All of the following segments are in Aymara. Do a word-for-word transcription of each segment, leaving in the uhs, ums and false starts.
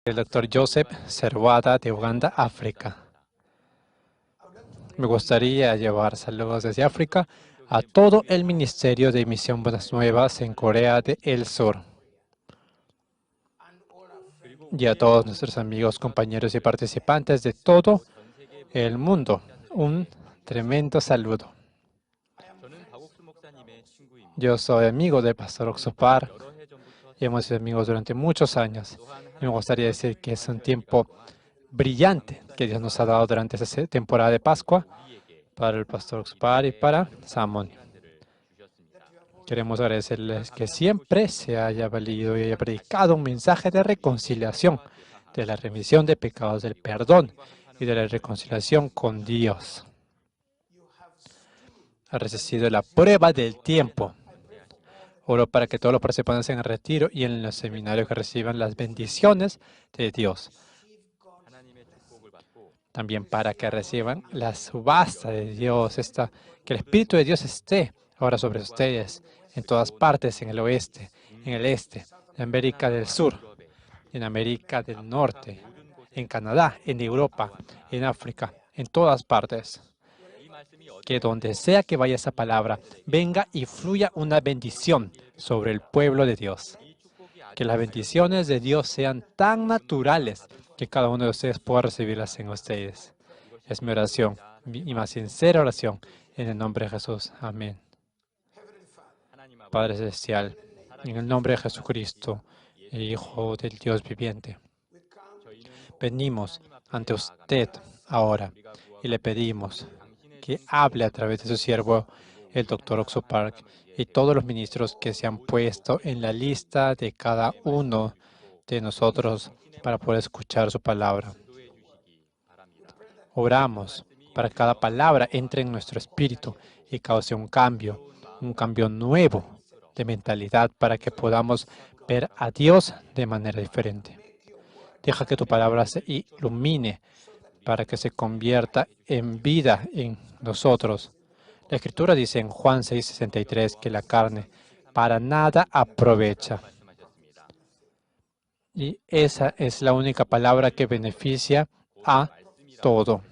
El doctor Joseph Serwada de Uganda, África. Me gustaría llevar saludos desde África a todo el Ministerio de Misión Buenas Nuevas en Corea del Sur. Y a todos nuestros amigos, compañeros y participantes de todo el mundo, un tremendo saludo. Yo soy amigo del pastor Oxupar y hemos sido amigos durante muchos años. Y me gustaría decir que es un tiempo brillante que Dios nos ha dado durante esta se-, temporada de Pascua para el pastor Oxupar y para Samon. Queremos agradecerles que siempre se haya valido y haya predicado un mensaje de reconciliación, de la remisión de pecados, del perdón y de la reconciliación con Dios. Ha resistido la prueba del tiempo. Oro para que todos los participantes en el retiro y en los seminarios que reciban las bendiciones de Dios. También para que reciban la subasta de Dios, esta, que el Espíritu de Dios esté ahora sobre ustedes, en todas partes, en el oeste, en el este, en América del Sur, en América del Norte, en Canadá, en Europa, en África, en todas partes. Que donde sea que vaya esa palabra, venga y fluya una bendición sobre el pueblo de Dios. Que las bendiciones de Dios sean tan naturales que cada uno de ustedes pueda recibirlas en ustedes. Es mi oración, mi, y más sincera oración, en el nombre de Jesús. Amén. Padre Celestial, en el nombre de Jesucristo, el Hijo del Dios viviente, venimos ante usted ahora y le pedimos que hable a través de su siervo, el doctor Oxo Park, y todos los ministros que se han puesto en la lista de cada uno de nosotros para poder escuchar su palabra. Oramos para que cada palabra entre en nuestro espíritu y cause un cambio, un cambio nuevo de mentalidad para que podamos ver a Dios de manera diferente. Deja que tu palabra se ilumine para que se convierta en vida en nosotros. La Escritura dice en Juan seis sesenta y tres que la carne para nada aprovecha. Y esa es la única palabra que beneficia a todo.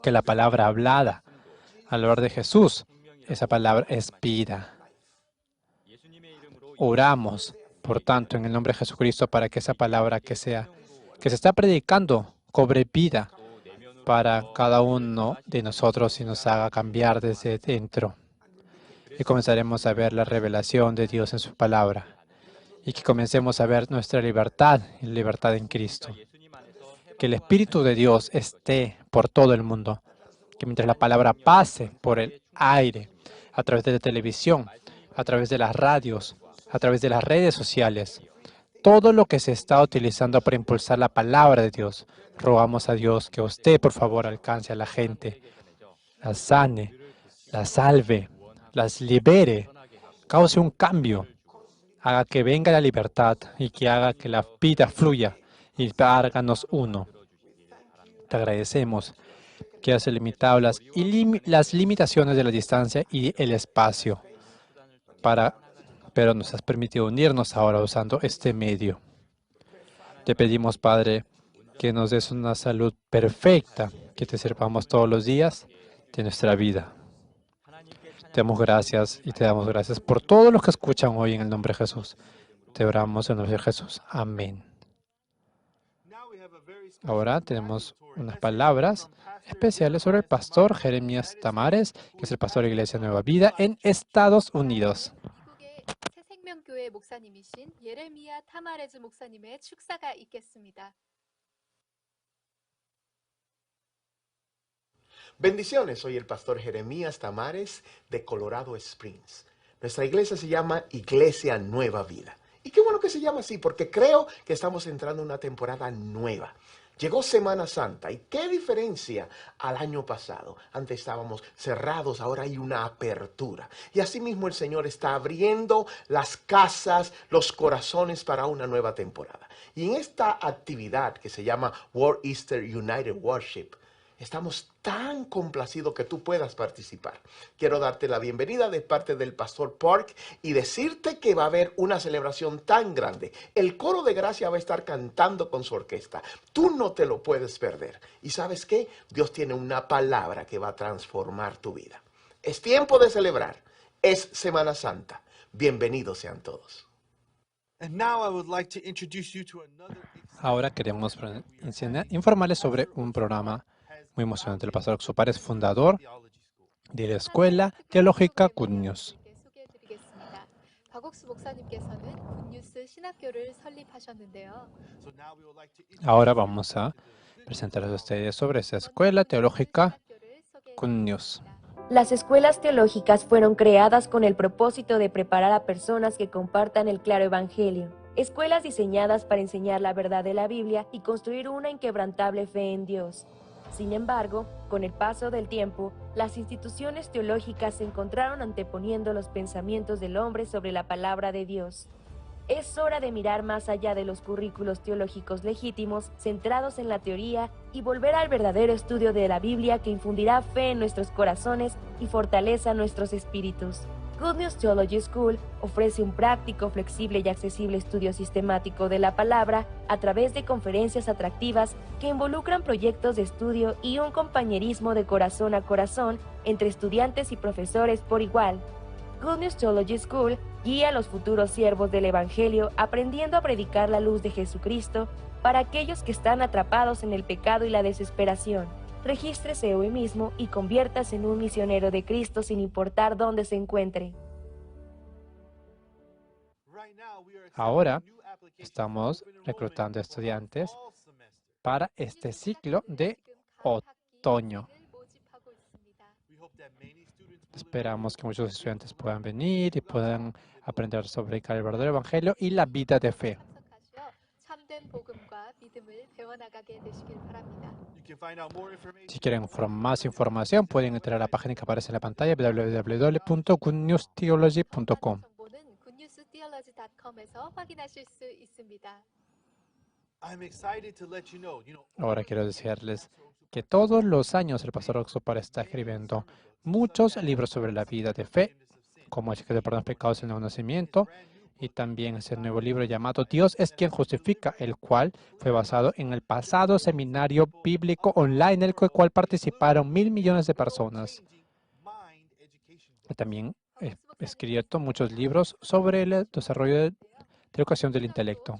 Que la palabra hablada al hablar de Jesús, esa palabra es vida. Oramos, por tanto, en el nombre de Jesucristo para que esa palabra que sea, que se está predicando cobre vida para cada uno de nosotros y nos haga cambiar desde dentro. Y comenzaremos a ver la revelación de Dios en su palabra. Y que comencemos a ver nuestra libertad, la libertad en Cristo. Que el Espíritu de Dios esté por todo el mundo. Que mientras la palabra pase por el aire, a través de la televisión, a través de las radios, a través de las redes sociales, todo lo que se está utilizando para impulsar la palabra de Dios, rogamos a Dios que usted, por favor, alcance a la gente, la sane, la salve, las libere, cause un cambio, haga que venga la libertad y que haga que la vida fluya y háganos uno. Te agradecemos que has limitado las, ilim-, las limitaciones de la distancia y el espacio, para, pero nos has permitido unirnos ahora usando este medio. Te pedimos, Padre, que nos des una salud perfecta, que te sirvamos todos los días de nuestra vida. Te damos gracias y te damos gracias por todos los que escuchan hoy en el nombre de Jesús. Te oramos en el nombre de Jesús. Amén. Ahora tenemos unas palabras especiales sobre el pastor Jeremías Tamares, que es el pastor de Iglesia Nueva Vida en Estados Unidos. 미국의 새 생명교회 목사님이신 예레미야 타마레즈 목사님의 축사가 있겠습니다. Bendiciones, soy el pastor Jeremías Tamares de Colorado Springs. Nuestra iglesia se llama Iglesia Nueva Vida. Y qué bueno que se llama así, porque creo que estamos entrando en una temporada nueva. Llegó Semana Santa y qué diferencia al año pasado. Antes estábamos cerrados, ahora hay una apertura. Y asimismo el Señor está abriendo las casas, los corazones para una nueva temporada. Y en esta actividad que se llama World Easter United Worship, Estamos tan complacidos que tú puedas participar. Quiero darte la bienvenida de parte del pastor Park y decirte que va a haber una celebración tan grande. El coro de gracia va a estar cantando con su orquesta. Tú no te lo puedes perder. ¿Y sabes qué? Dios tiene una palabra que va a transformar tu vida. Es tiempo de celebrar. Es Semana Santa. Bienvenidos sean todos. And now I would like to introduce you to another exciting Ahora queremos pre-, enseñar, informarles sobre un programa muy emocionante. El pastor Oxupar es fundador de la Escuela Teológica Good News. 소개해드리겠습니다. 박옥수 목사님께서는 굿뉴스 신학교를 설립하셨는데요. So now we would like to introduce Ahora vamos a presentarles a ustedes sobre esa escuela teológica Good News. Las escuelas teológicas fueron creadas con el propósito de preparar a personas que compartan el claro evangelio. Escuelas diseñadas para enseñar la verdad de la Biblia y construir una inquebrantable fe en Dios. Sin embargo, con el paso del tiempo, las instituciones teológicas se encontraron anteponiendo los pensamientos del hombre sobre la palabra de Dios. Es hora de mirar más allá de los currículos teológicos legítimos, centrados en la teoría, y volver al verdadero estudio de la Biblia que infundirá fe en nuestros corazones y fortaleza nuestros espíritus. Good News Theology School ofrece un práctico, flexible y accesible estudio sistemático de la palabra a través de conferencias atractivas que involucran proyectos de estudio y un compañerismo de corazón a corazón entre estudiantes y profesores por igual. Good News Theology School guía a los futuros siervos del Evangelio aprendiendo a predicar la luz de Jesucristo para aquellos que están atrapados en el pecado y la desesperación. Regístrese hoy mismo y conviértase en un misionero de Cristo sin importar dónde se encuentre. Ahora estamos reclutando estudiantes para este ciclo de otoño. Esperamos que muchos estudiantes puedan venir y puedan aprender sobre el verdadero evangelio y la vida de fe. Si quieren más información, pueden entrar a la página que aparece en la pantalla, w w w punto good news theology punto com. Ahora quiero decirles que todos los años el pastor Oxupar está escribiendo muchos libros sobre la vida de fe, como el secreto de perdón de pecados en el nuevo nacimiento, y también ese nuevo libro llamado Dios es quien justifica, el cual fue basado en el pasado seminario bíblico online, en el cual participaron mil millones de personas. Y también he escrito muchos libros sobre el desarrollo de, de educación del intelecto.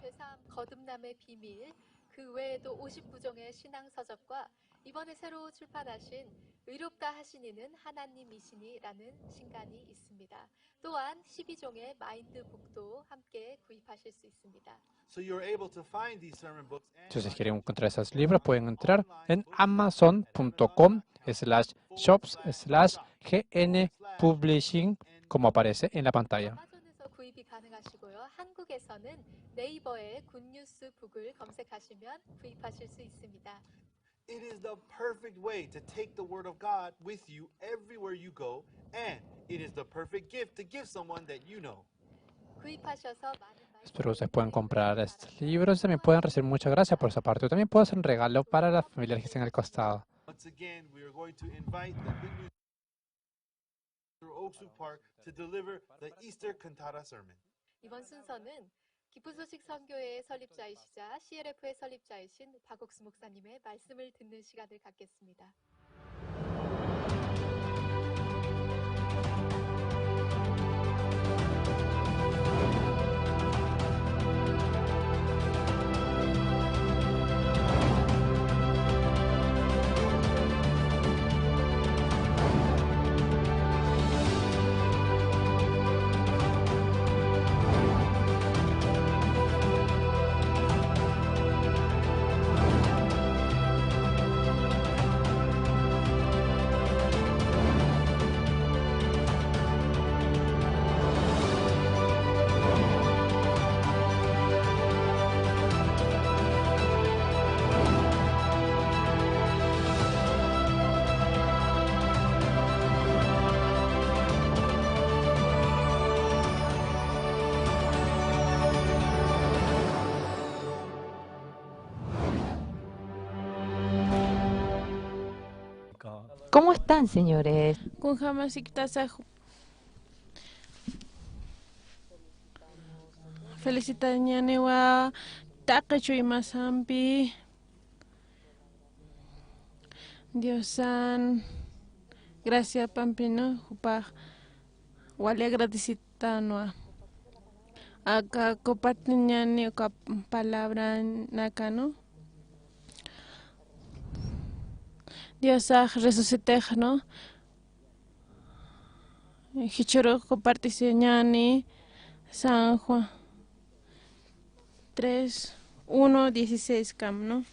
이번에 새로 출판하신 의롭다 하시니는 하나님이시니라는 신간이 있습니다. 또한 십이 종의 마인드북도 함께 구입하실 수 있습니다. Si ustedes quieren encontrar esos libros, pueden entrar en amazon punto com slash shops slash G N publishing, como aparece en la pantalla. 아마존에서 구입이 가능하시고요. 한국에서는 네이버에 굿뉴스 북을 검색하시면 구입하실 수 있습니다. It is the perfect way to take the word of God with you everywhere you go, and it is the perfect gift to give someone that you know. Espero que ustedes puedan comprar estos libros y también puedan recibir mucha gracia por esa parte. O también puede ser un regalo para las familias que estén al costado. Once again, we are going to invite the Good News Oak Park to deliver the Easter Cantata sermon. 이번 순서는 기쁜 소식 선교회의 설립자이시자 C L F의 설립자이신 박옥수 목사님의 말씀을 듣는 시간을 갖겠습니다. ¿Cómo están, señores? Kunjamasiktasa ju-, felicitañaniwa taqi chuymasampi. Diosan graciapampino, jupax wali agradecitanwa. Aka compartiñani uka palabranakanu. Diosax resucitexnu. Jichhürux compartisiñani San Juan tres, uno, dieciséis kam, ¿no?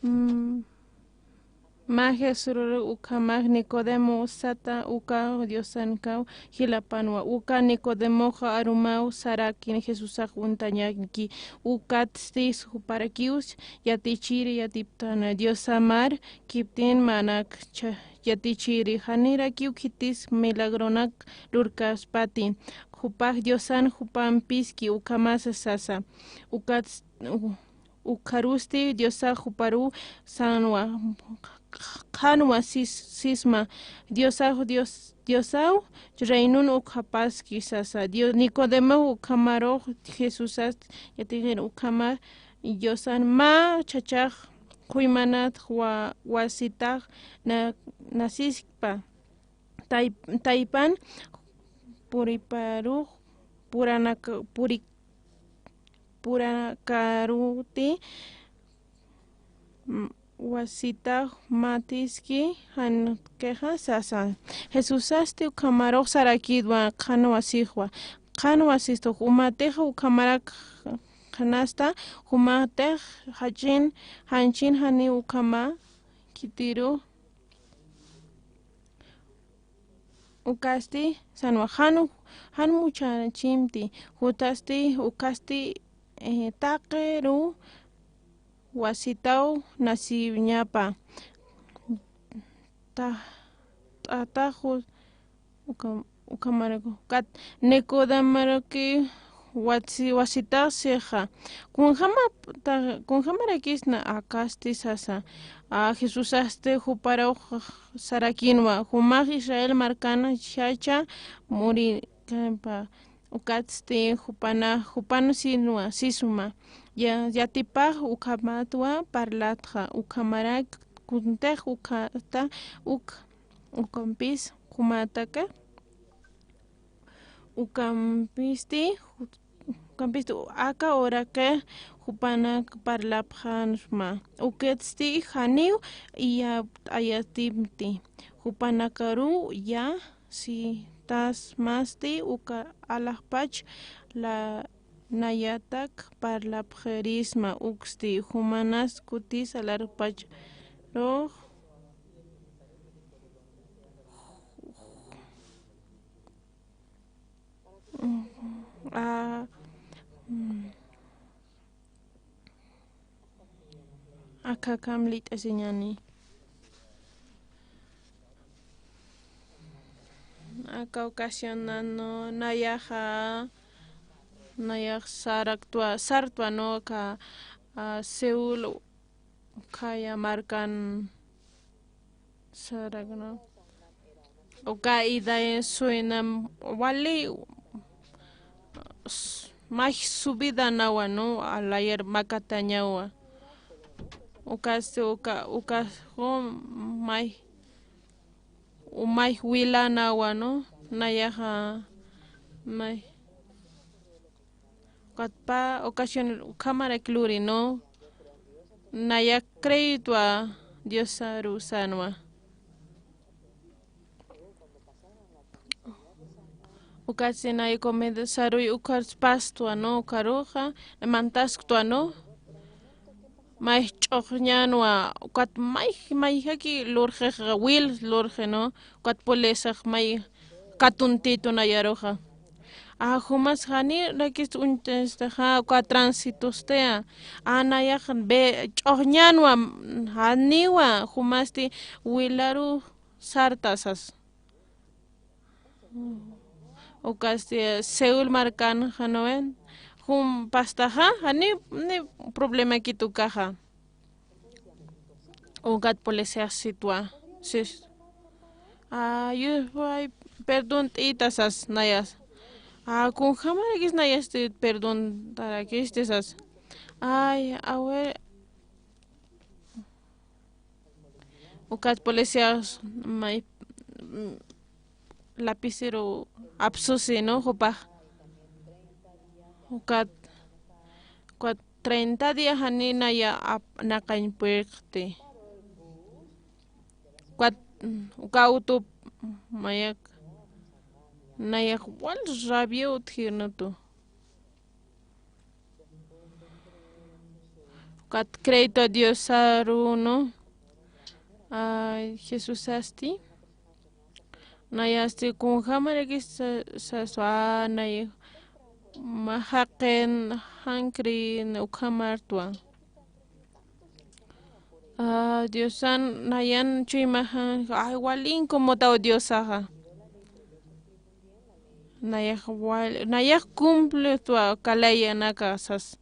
Mm, mä Jesús ukhamax Nicodemo sata, uka Diosankaw jilapanwa. Uka Nicodemoxa arumaw sarakin Jesusax untañanki. Ukatsti juparakiw yatichiri yatiptana. Diosamar kiptin manak cha-, yatichiri. Janirakiw khitis milagronak lurkaspati. Jupax Diosan jupampiski ukhamasa sasa. Ukats-, u-, ukharusti Diosax juparuw sanwa, qhanwa sis-, sisma. Diosax, Dios, Diosaw reinun ukhapaski sasa. Dio-, Nicodemox ukhamarux Jesusas yatichir ukhama Diosan mä chachax quymanat wa-, wasitax na-, nasiskpa. Tay-, taypan puriparux, puranaka-, puri-, puranakaruti, m-, wasitax matiski janqixa sasa. Jesusasti ukhamarux sarakïtwa qhan wasixwa. Qhan wasistux umatix ukhamarak qhanasta, jumatix jach'in, janchin janiw ukhama khitiru. Ukasti sanwa jan, jan muchachimti, jutasti, ukasti, eh, taqiru wasitaw nasiñapa. Ta-, tataxu, uka-, ukhamaraku. Kat Nicodemaraki watsi-, wasitax sixa. Kunjama ta-, kunjamarakisna akasti sasa. A, Jesusasti juparux sarakinwa. Jumax Israel markan chacha murikanpa. Ukatsti jupana, jupan sinwa, sisuma. Ya, yatipax ukhamatwa parlatxa. Ukhamarak kuntix ukhata uk, ukampis jumataka. Ukampisti, ukampisti aka uraki jupanak parlapxänsma. Ukatsti janiw iyapt'ayatimti. Jupanakaruw ya sitasmasti uka alaxpach la nayatak parlapxirisma uksti jumanas kutis alarpachrux. A, mm, akakam lït'asiñani. Aka ocasión nanu nayaxa, nayax saraktwa, sartwa, ¿no? Aka, a, Seúl ukhaya markan sarakna. Uka ida en suena wali s-, may subida nawa, ¿no? Alayar makatañawa. Ukasti uka, uka, jo, may, u may wila nawa, ¿no? Nayaxa, may. Katpa ocasión ukhamarak luri, ¿no? Nayak crédito a Diosaru sanwa. Ukatsi nay comida saruy ukarspastwa, ¿no? Ukaruxa, mantasktwa, ¿no? May ch'uxñanwa, ukat may, mayjaki lurxix wil lurxi, ¿no? Ukat pulisax may katuntitu nayaruxa. A, jumas janirakis uñt'astaxa, uka transitosti. A, nayax ve, ch'uxñanwa, janiwa, jumasti wilaru sartasas. Ukasti Seúl markan januwen, Jum pastaxa, jani, ni problemakitu kaxa. Ukat policías sitwa. Sis. Ayuda, perdón t'itasas nayas. Kunjamarakis nayasti perdón tarakisti sas. Ay, a ver. Ukat policías may, mm, lapicero apsusi, ¿no? Jupax. Ukat, ukat treinta días jani naya ap-, naqañ puerqti. Ukat, mm, uka utup mayak, nayax wal rabia utjirnutu. Ukat crédito Diosaru, ¿no? Ay, Jesusasti. Nayasti kunjamarakis sa-, saswa, nay, mä jaqin, jankrin, ukhamartwa. Ah, Diosan, nayan chuymaxan, ay, wal incomodaw Diosaxa. Nayax wal, nayax cumplitwa, kalayanaka sas.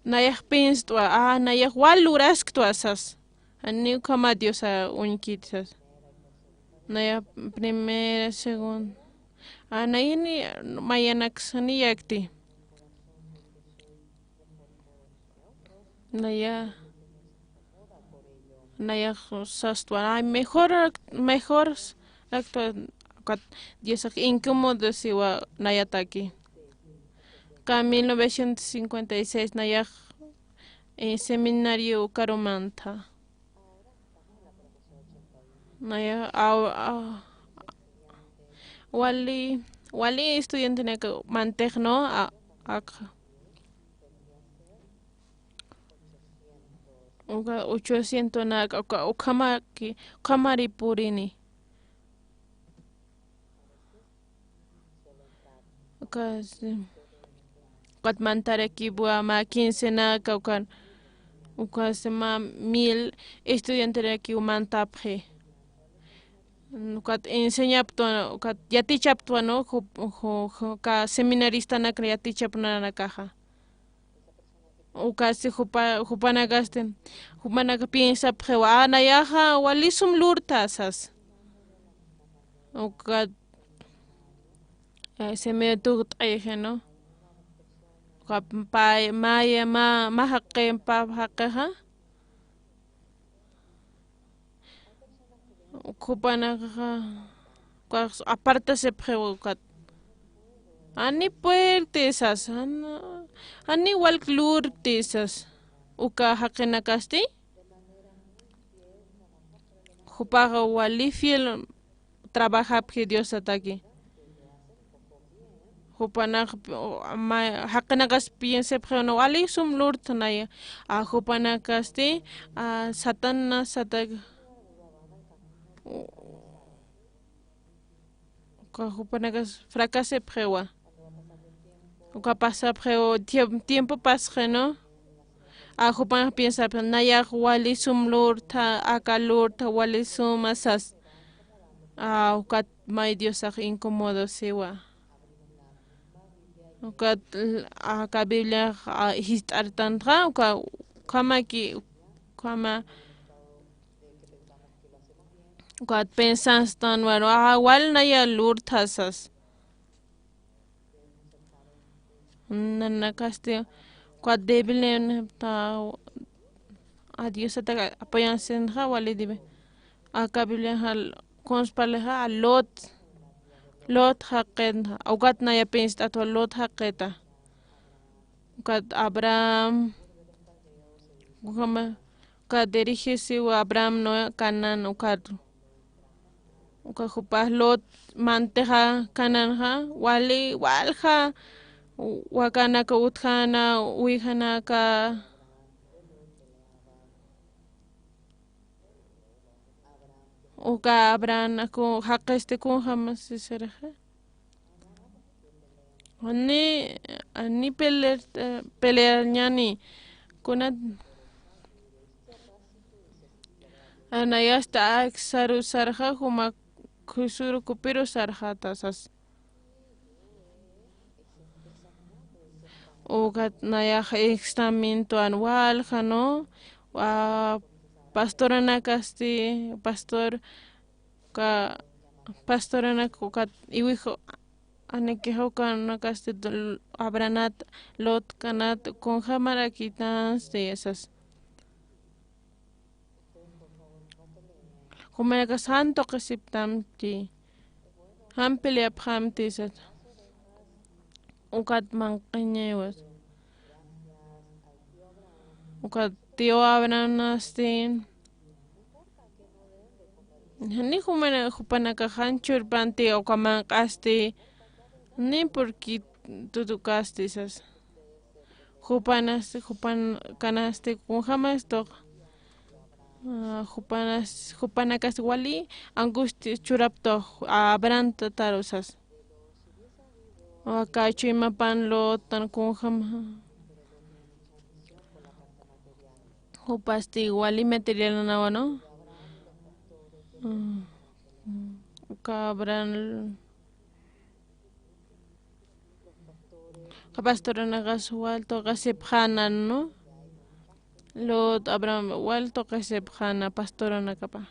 Nayax pinstwa, ah, nayax wal lurasktwa sas. Jani ukhama Diosa uñkit sas. Nayax primera, segunda. Ah, nayani mayanaks jani yakti. Naya, nayax sastwa, ay, mejor, mejor actua-, kat Diosax incómodo siwa nayataki. Ka mil novecientos cincuenta y seis nayax, eh, seminario karumanta. Naya, a, a, wali, wali estudiantenaka mantix, ¿no? A, ak-, uka ochocientos naka, uka, ukhamaki, ukhamari purini. Ukas, ukat mantarakiwa mä quincenaka, ukan, ukas mä mil estudianterakiw mantapxi. Ukat enseñaptwa, ukat yatichaptwa, ¿no? Ju-, ju-, ju-, uka seminaristanak yatichapnanakaxa. Ukasti jupa-, jupanakasti, jupanaka piensapxiwa, a, nayaxa walisum lurta sas. Ukat, eh, se me tuqt'ayxi, ¿no? Uka pay, maya, ma, ma jaqi, pa jaqixa. Jupanakaxa, ukax apartasipxiwa ukat. Jani puerti sas, jani, jani walk lurti sas. Uka jaqinakasti. Jupaxa wali fiel trabajapxi Diosataki. Jupanaka, ma, jaqinakas piensipxiw, ¿no? Walisum lurtnaya. A, jupanakasti, a, Satanás satak, uka jupanakas fracasipxiwa. Uka pasapxiw, tiemp-, tiempo pasxi, ¿no? A, jupan piensapxi, nayax walisum lurta, aka lurta, walisuma sas. A, ukat may Diosax incomodo siwa. Ukat, a, aka Bibliax, a, jist'artanxa, uka, ukhamaki, ukhama, ukat pensanstanwa, a, wal naya lurta sas. Nanakasti, ukat débil, ta, a Diosatak apoyansinxa wali débil. Aka Bibliaxa kunspalixa a Lot, Lot jaqinxa, ukat naya penst'atwa Lot jaqita. Ukat Abraham, ukhama, ukat dirigisiwa Abraham, ¿no? Canaán ukat. Uka jupax Lot mantixa Canaanxa, wali, walja, wakanaka utjäna, uwijanaka. Uka Abraham, aku, jaqisti kunjamasi saraxa. Ani, ani pelear, pelearñani. Kunat, anayasta aksaru sarxa, juma khusuru kupiru sarxata sas. ukat nayax extamentuan walja, ¿no? A, pastoranakasti, pastor, ka, pastoranak ukat iwij anakix ukanakasti, Abranat, Lot kanat, kunjamarakïtansti sas. Jumanakas jan tuqisipxtamti, jan peleapxamti sat. Ukat manq'añayiwas. Ukat tío Abrahamnasti. Ni jumana, jupanakax jan churpanti, uka manq'asti, ni porque tutukasti sas. Jupanasti, jupan kanasti, kunjamas tuq, a, jupanas, jupanakasti wali angustia churapxtuw, a, Abraham tataru sas. Aka chuymapan Lotan kunjama. Jupasti wali material nanawa, ¿no? Mm, mm, uka Abraham, uka pastoranakas wal tuqisipxänan, ¿no? Lot, Abraham wal tuqisipxäna pastoranakapa.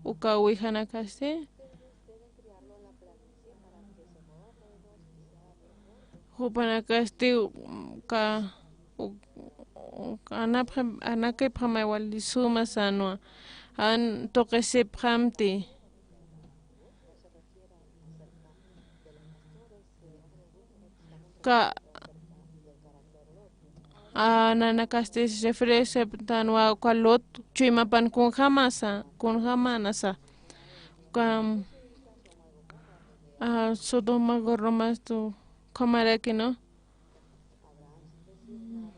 Uka uwijanakasti, jupanakasti, uka, u-, u-, anapxam-, anakipxamay wali suma sänwa, jan tuqisipxamti. Ka, a, nanakasti referenciapxtanwa uka Lot chuymapan kunjamasa, kunjamanasa. Uka, a, Sodoma Gomorramastu ukhamaraki, ¿no?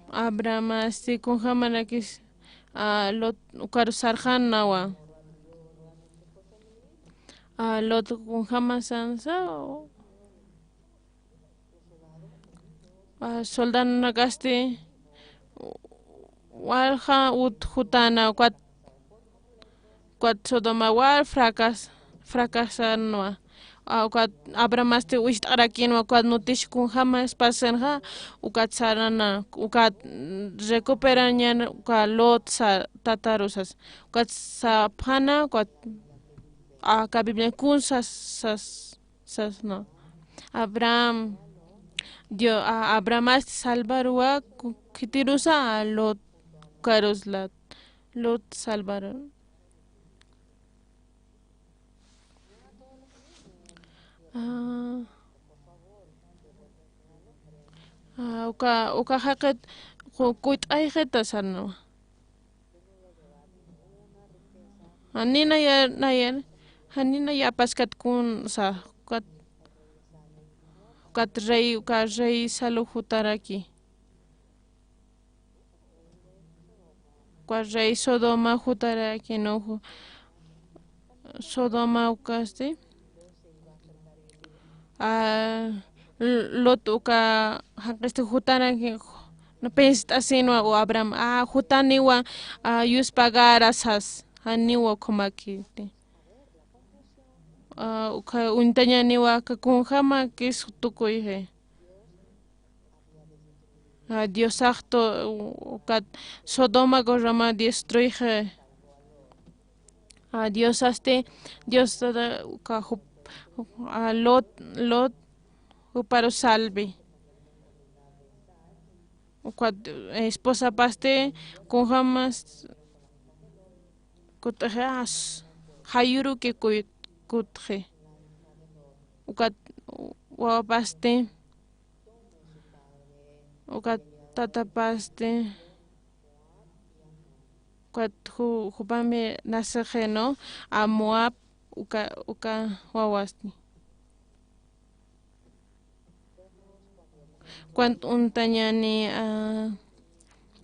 Abrahamasti kunjamarakis, a, Lot ukaru sarxänawa. A, Lot kunjamasansa, a, soldadonakasti walja ut jutäna, ukat, ukat Sodoma wal fracas-, fracasänwa. A, ukat Abrahamasti wist'arakinwa, ukat noticia kunjamas pasänxa, ukat sarana, ukat recuperañäni, uka Lot sa-, tataru sas. Ukat sapxäna, ukat, a, aka Biblia kun sas-, sas-, sasna. Abraham, Dio-, a, Abrahamasti salvaruwa, ku-, khitirusa, a, Lot, karuslat, Lot salvaru. A, a, uka, uka jaqit, ku-, kuyt'ayxita sarnawa. Janina ya, naya, janina ya paskat kun sa, ukat, ukat rey, uka rey Salú jutaraki. Uka rey Sodoma jutaraki, ¿no? Ju-, Sodoma ukasti. A, L-, Lot uka jaqisti jutaraki, no, penst'asinwa u Abraham, a, jutaniwa, a, yuspagara sas, janiwa ukhamakiti. A, uka uñtañaniwa aka kunjamakis tukuyxi. A, Diosax tu-, ukat Sodoma Gomorra destruyxi. A, Diosasti, Dios, a, uka jup-, a, Lot, Lot, juparu salvi. Ukat, eh, esposapasti, kunjamas, kutxi, as, jayuruki kuy-, kutxi. Ukat, wawapasti, ukat tatapasti, ukat ju-, jupampi nasixi, ¿no? A Moab, uka, uka wawasti. Ukat uñtañani, a,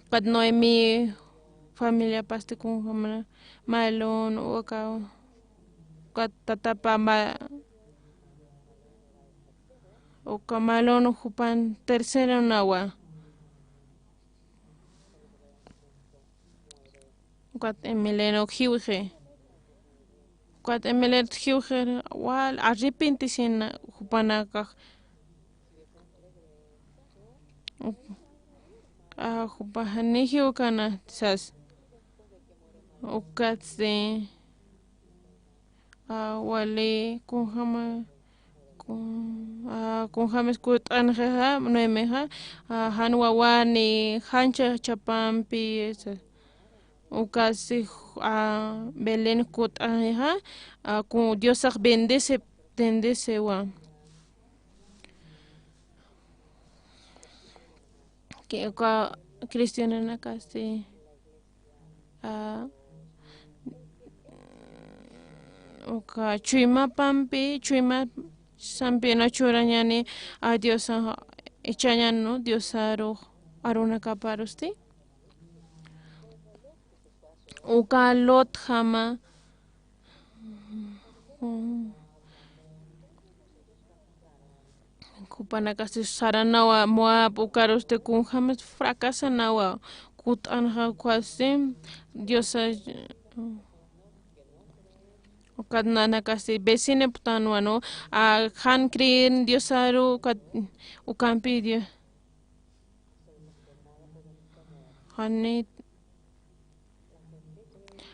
ukat Noemí familiapasti kunjamana, Mahlón, uka, ukat tatapa Ma-, uka Mahlón jupan terceronawa. Ukat Elimelec jiwxi. Ukat Elimelec jiwxi, wal arrepentisin jupanakax. Uk-, a, jupa janiw jiwkana sas. Ukatsti, a, wali kunjama, kun-, a, kunjamas kut'anxixa, Noemixa, a, jan wawani, jan ch'axchapampi, sas. Ukatsti, a, Belén kut'anxixa, a, kun Diosax bendece, bendecewa. Uka cristiananakasti, a, uka chuymapampi, chuymasampi na churañani, a, Diosa ichañan, ¿no? Diosaru arunakaparusti. Uka Lotjama, jupanakasti saranawa, Moab, ukarusti kunjamas fracasanawa, kut'anxa ukasti, Diosa, ukat nanakasti vecinaptanwa, ¿no? A, jan creer Diosaru, ukat, ukampi Dios. Jani,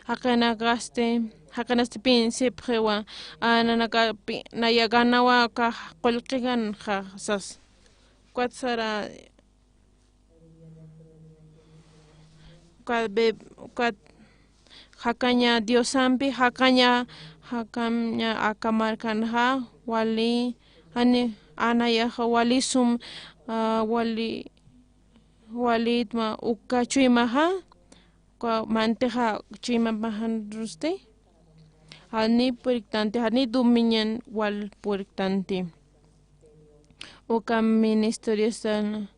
jaqinakasti, jaqinasti piensipxiwa, a, nanakapi, naya ganawa, uka qullqikanxa sas. Ukat sara, ukat be, ukat jakaña Diosampi, jakaña, jakaña aka markanxa, wali, jani, a, nayaxa wali sum, a, wali, walitma uka chuymaxa, uka mantixa chuymapaxarusti, jani puriktanti, jani domiñan wal puriktanti. Uka ministeriostan,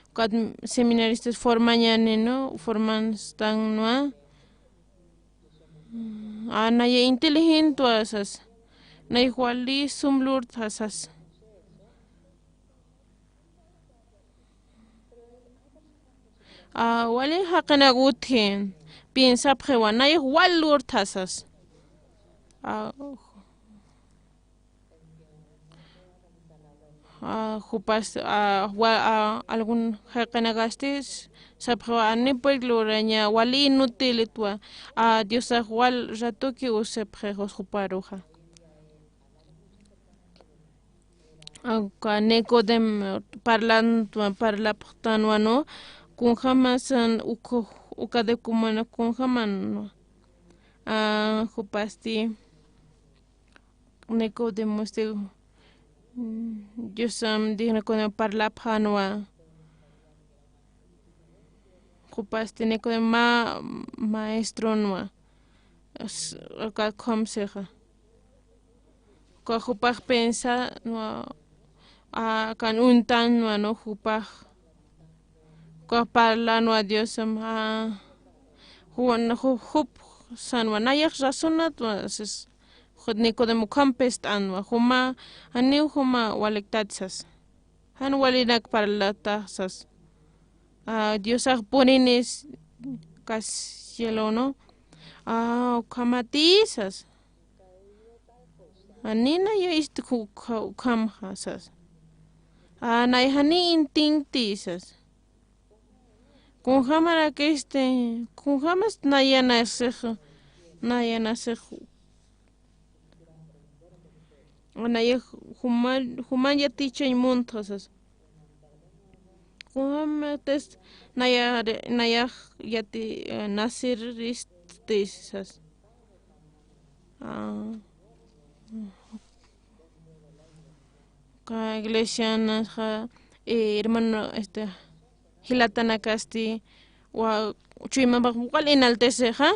ukat seminaristas formañani, ¿no? Formanstanwa. A, naya inteligentwa sas. Nay wali sum lurtxa sas. A, wali jaqinak utji, piensapxiwa, nayax wal lurtxa sas. A, a, jupas, a, wa, a, algún jaqinakasti sapxiwa, jani purik luraña, wali inútilitwa, a, Diosax wal ratuki usipxi juparuxa. Uka Nicodemo parlant-, parlapxtanwa, ¿no? Kunjamas, uka, uka de kumana kunjaman, ¿no? A, jupasti Nicodemosti, mm, Diosam, Nicodemo parlapxänwa. Jupasti Nicodemo mä maestronwa. S-, uka khumsixa. Uka jupax pensanwa, a, kan uñtanwa, ¿no? Jupax. Uka parlanwa Diosam, a, ju-, ju-, jup sanwa, nayax razonatwa, sas. Nicodemo ukham pist'anwa, juma, janiw juma waliktat sas. Jan walinak parlata sas. A, Diosax purinis kas cielo, ¿no? A, ukhamati sas. Jani naya isti ukha-, ukhamxa sas. A, nay jani intinti sas. Kunjamarak este, kunjamas naya nasix, naya nasix. Nayax juman, juman yatichañ muntxa sas. Kunjamatis naya, nayax yati, eh, nasiristi sas. A, uka iglesianxa, eh, hermano, este, jilatanakasti, wa, chuymapax wal inaltisixa,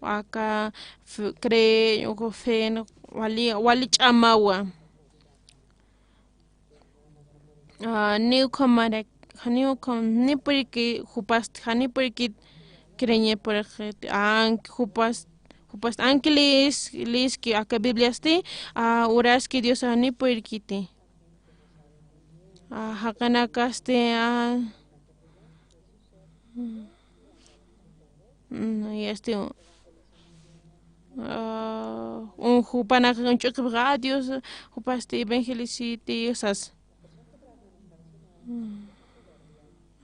aka f-, cree, uka fe, wali, wali ch'amawa. A, jani ukhamarak, jani ukham, jani puriki, jupasti, jani purikit creeñapurxiti, anki jupas, jupasti anki lees, leeski aka Bibliasti, a, uraski Diosax jani purikiti. A, jaqinakasti, a, mm, yasti, a, un jupanak uñch'ukipxa, a, Dios, jupasti evangelisiti, sas.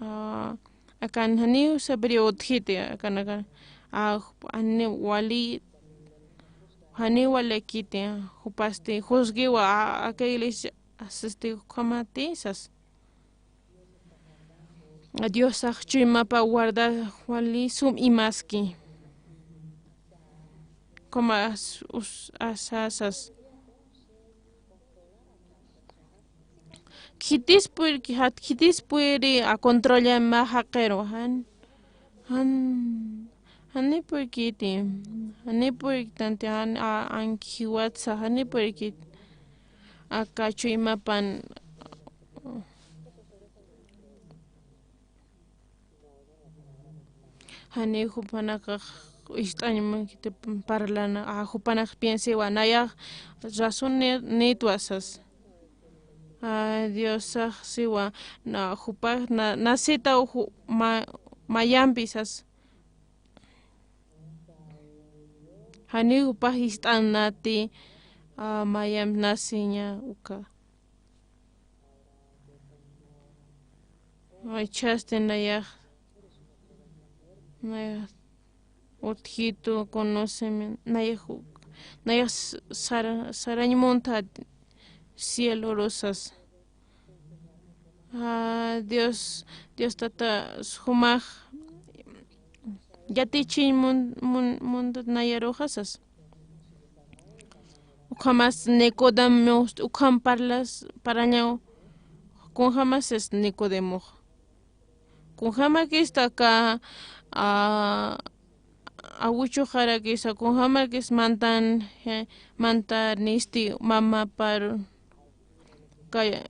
ah, akan janiw sabiru utjiti, akan, akan, ah, jani wali, jani walakiti, jupasti juzguiwa, ah, aka iglesia, asisti, ukhamati, sas. Diosax chuymapa guardar wali sum imaski. Como as-, us-, asasas. Khitis purki, jat khitis puri a controlar ma jaqiru, jan, jan, jani purkiti, jani purkitanti, jan, a, ankiwatsa, jani purkit, aka chuymapan. Jani jupanakax ist'añ munkiti parlana, a, jupanakax piensiwa, nayax razón ni-, nitwa sas. A, Diosax siwa, na, jupax, na, nasitaw ju-, ma-, mayampi sas. Jani jupax ist'anati, a, mayamp nasiña uka. Jichhasti nayax, nayax utjitu, conocimiento, nayax, nayax sara-, sarañ munta cielo rosas. Ah, Dios, Dios Tata, jumax yatichiñ mun-, mun-, munta nayaruxa sas. Ukhamas Nicodemo, ukham parlas, parañaw, kunjamas es Nicodemox. Kunjamakista aka, a, awuchuxarakisa, kunjamakis mantan, je-, mantan isti mama par, kay-,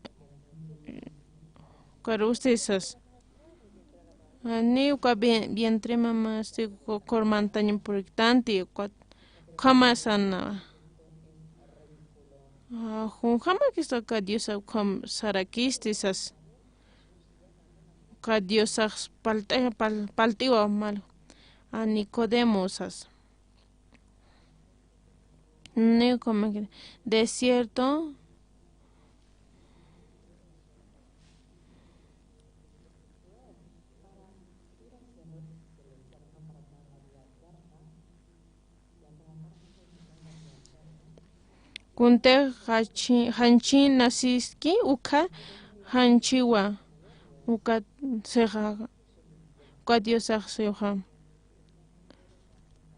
karustisas. Ni uka vien-, vientre mama, si, ko-, kormantañ puriktanti, uka, ukhamasana. A, kunjamakista aka Diosa ukham sarakisti sas. Uka Diosax palt'i-, pal-, palt'iwa mal. A Nicodemo sas. Ni como que desierto. Kuntix janchi-, janchi nasiski, uka janchiwa, uka sixa, uka Diosax sixa.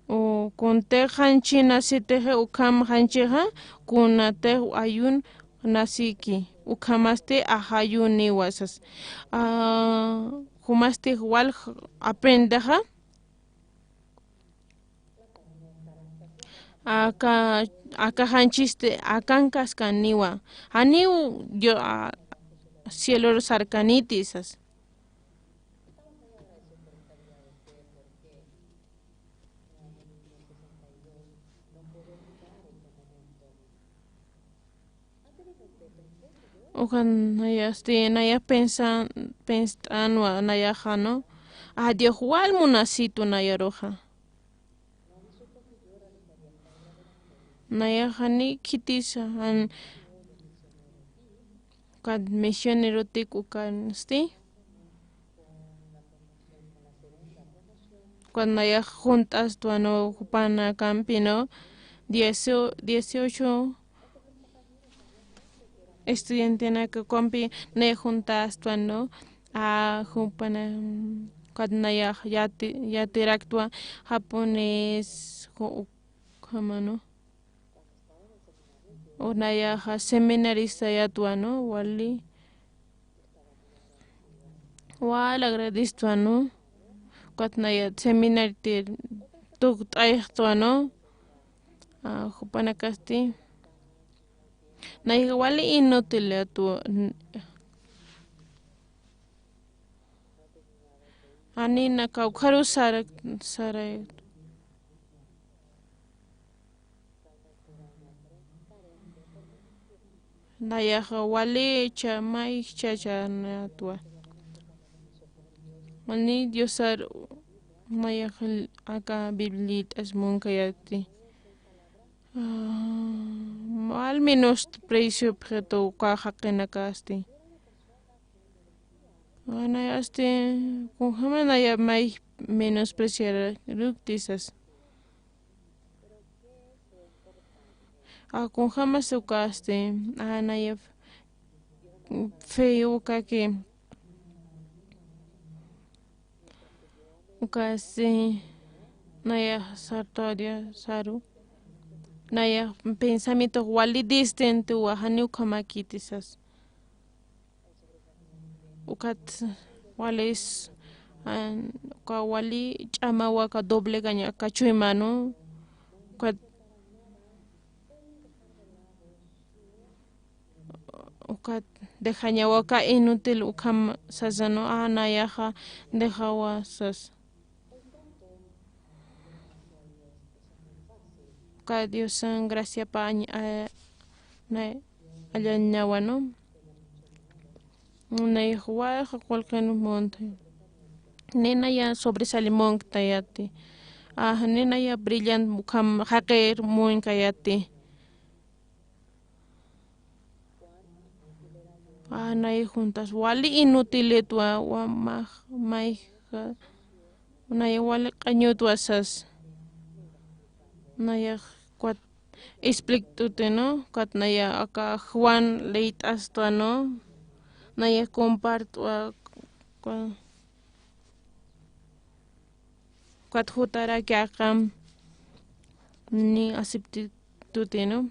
U kuntix janchi nasitixi, ukham janchixa, kunatix ayun nasiki, ukhamasti ajayuniwa sas. A, jumasti wal aprendexa, aka, aka janchisti, akan kaskaniwa. Janiw yo, a, cielo sarkaniti sas. Ukan nayasti, naya pensa-, penst'anwa nayaxa, ¿no? A Dios wal munasitu nayaruxa. Nayaxa ni khitisa, jan, ukat misionerotik ukansti. Ukat nayax junt'astwa, ¿no? Jupanakampi, ¿no? Dieciocho, dieciocho estudiantenaka ukampi nayax junt'astwa, ¿no? A, jupana, ukat nayax yati-, yatiraktwa japonés, ju-, ukhama, ¿no? O nayaxa seminaristayatwa, ¿no? Wali. Wal agradectwa, ¿no? Ukat naya seminariti tukt'ayxtwa, ¿no? A, jupanakasti. Nayaxa wali inútilatwa. Janina kawkharu sara, sara. Nayaxa wali cha, mayjcha chanatwa. Wali Diosar nayaxa aka Bibliat'as munkayati. A, al menos precio objeto uka jaqinakasti. Anayasti, kunjama naya may menospreciarukti sas. A, kunjamas ukasti, a, naya fe ukaki, ukasti, naya sartoria saru, naya pensamiento wali distinto wa jani ukhamakiti sas. Ukat walis, an, uka wali ch'amawa aka doblegaña aka chuymanu, ukat, ukat dejañawa aka inútil ukham sasanu, a, nayaxa dejawa sas. Ka Diosan graciapa añ-, a-, na-, allañawanu. Nayax walja qullqin munta. Ni naya sobresalir munktayati. Ajá, ni naya brillant ukham jaqir munktayati. A, nayax juntas wali inútilitwa, wa max, mayja, nayax wali q'añutwa sas. Nayax ukat explikt'uti, ¿no? Ukat nayax aka Juan leyt'astwa, ¿no? Nayax compartwa, uka-, Ukat jutaraki aka ni aceptituti, ¿no?